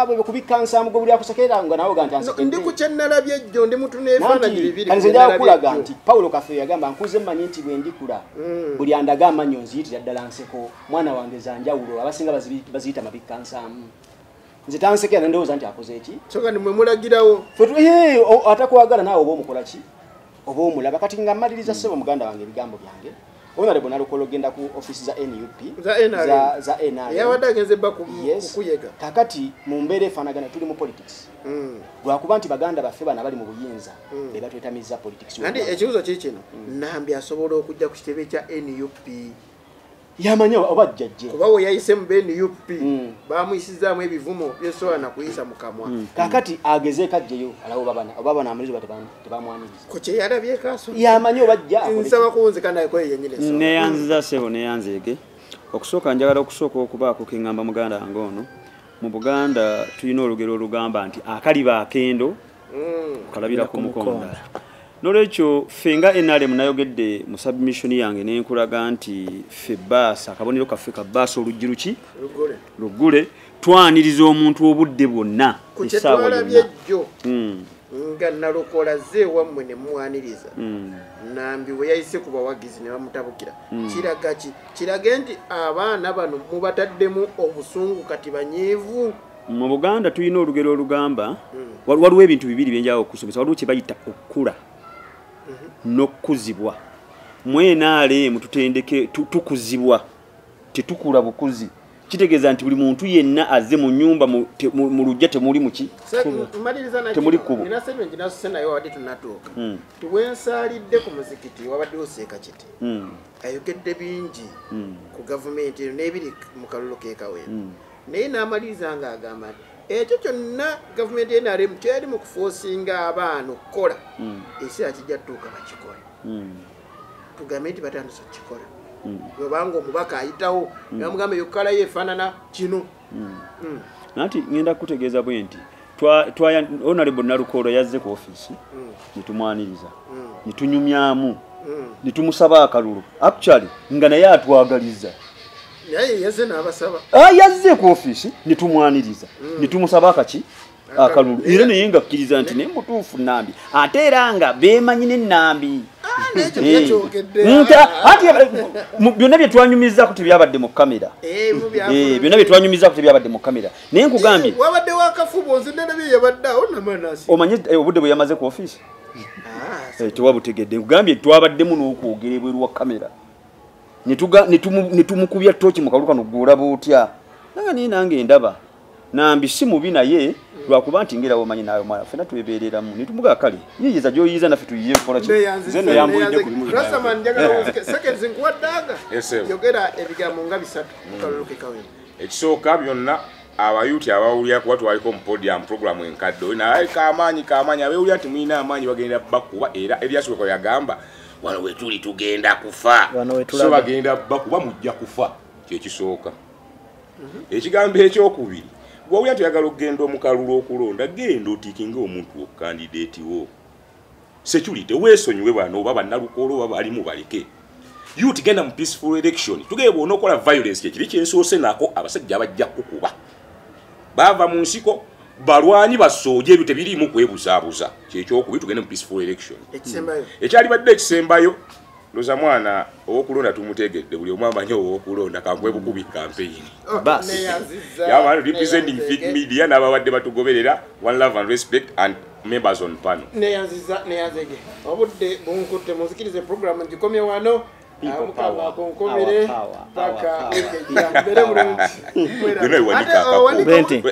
Bwe bakubikka nsaamu gwe buli akusekerera nga nawe oga nti ansekedde. Ndi ku kye nalabye jjo ndi mutu n'ebifaananyi bibiri. Kati nze njagala kulaga nti Paulo Kafeero yagamba nkuze mmanyi nti bwe ndikula buli andaga amannyo nziyitira ddala nseko, mwana wange za njawulo abasinga baziyita mabikka nsaamu. Nze tansekera ndowooza nti akoze eki? So kandi mwe mulagirawo. Atakwagala naawe oba omukola ki? Oba omulaba. Kati nga mmaliriza ssebo muganda wange ebigambo byange, Honorable Nalukoola ogenda ku office za NUP za NRM. Yabadde agenze bba kukuyega. Kakati mu mbeera efaanagana tuli mu politics. Lwakuba nti baganda baffe bano abali mu buyinza be batwetamizza politics. Nandi ekibuuzo kiri kino, Nambi asobola okujja ku kitebe kya NUP? Yamanya oba jjajje. Kuba we yayise mu NUP bamuyisizaamu ebivumo byesobola na kuyisa mu kamwa. Kakati agezeeko ajjeyo alawo oba bano amalizo tebamwaniriza. Ku kye yalabyeko aso. Yamanya oba ajja akole. Nsaba kuwunzika naye kweyo yennyini ensonga. Neeyanziza ssebo, neeyanzeege. Okusooka njagala okusooka okubaako ke ŋŋamba muganda wange ono. Mu Buganda tulina olugero olugamba nti akaliba akendo okalabira ku mukonda. Nolwekyo ffe nga NRM nayogedde mu submission yange ne nkulaga nti ffe bbaasa akabonero kaffe ka bbaasa oluggi luki luggule, twaniriza omuntu obudde bwonna essaawa yonna. Nga Nalukoola azze ewammwe ne mumwaniriza, Nambi we yayise ku bawagizi ne bamutabukira. Kiraga ki? Kirage nti abaana bano mubataddemu obusungu kati banyiivu. Mu Buganda tulina olugero olugamba, waliwo ebintu bibiri byenjawulo okusomesa. Waliwo kye bayita okukula n'okukuzibwa. Mu NRM tutendeke tukuzibwa, tetukula bukuzi. Kitegeeza nti buli muntu yenna azze mu nnyumba mu luggya temuli muki, temuli kkubo. Nina statement nasose nayo wabadde tunnatuuka. Tiwensaalidde ku muzikiti wabaddewo Seeka Kiti. Ayogedde bingi ku gavumenti eno n'ebiri mu kalulu k'e Kawempe. Naye n'amaliriza ng'agamba nti ekyo kyonna gavumenti ya NRM teyali mu kufoosinga abaana okukola, ekiseera kijja kutuuka bakikole. Tugambe nti batandise okukikola. Bw'obanga omubaka ayitawo ne bamugamba eyo kkala ye efaanana kino. Nanti ngenda kukutegeeza bwe nti Honorable Nalukoola yazze ku ofiisi ne tumwaniriza, ne tunyumyamu, ne tumusaba akalulu. Actually nga naye atwagaliza. Naye yazze n'abasaba. Yazze ku ofiisi ne tumwaniriza, ne tumusaba akaki akalulu. Era naye ng'akkiriza nti naye mutuufu Nambi, ate era nga beemanyi ne Nambi. Ati byonna bye twanyumizaako tebyabadde mu kamera. Byonna bye twanyumizaako tebyabadde mu kamera. Naye nkugambye wabaddewo akafubo, nze ndabye yabadde awo namanasi. Omanye obudde bwe yamaze ku ofiisi? Tewabutegedde. Nkugambye twabaddemu n'okwogera ebweru wa kamera. Ne tumukubya ttooki mu kalulu kano gw'olaba otya. Nanga naye nange ndaba Nambi si mubi naye lwakuba nti ngera omanyi nawe mwana ffenna twebeereramu. Ne tumugaa kale yiyiza gy'oyiyiza naffe tuyiye nkola ki. Nze nno yambulidde ku bimu. Rastaman njagala owunzike seconds nkuwaddanga. Yogera ebigambo nga bisatu mu kalulu k'e Kawempe. Ekisooka byonna abayuti abawulira kuba twaliko mu podium program enkadde naye kamaanyi kamaanyi abeewulira nti mulina amaanyi bagenda bakuba. Era Erias Lukwago yagamba wano we tuli tugenda kufa, so bagenda bakuba mujja kufa. Kyekisooka. Ekigambo ekyokubiri, bw'owulira nti oyagala okugenda omu kalulu okulonda, genda otiikinge omuntu okandideeti wo. Security weesonyiwe bano oba bannalukoola oba balimu baleke. Youth genda mu peaceful election. Tugeye bw'onookola violence kyekiri kyensoose nako abasajja bajja kukuba. Baava mu nsiko balwanyi basooje ebyo tebiriimu kwebuzaabuza. Kyekyokubiri, tugende mu peaceful election. Ekisembayo. Ekyalibadde ekisembayo, ndoza mwana ow'okulonda tumutegedde, buli omu amanyi ow'okulonda kankwe bukubi campaign. Yamani representing Fik Media n'ababadde batugoberera, one love and respect and members on panel. Neyanziza, neyanzege. Obudde bunkutte, munzikirize program ngikomye wano. Mukama akonkomere paka wiki ejja. Mbeere bulungi. Byonna biwandiika akakubo.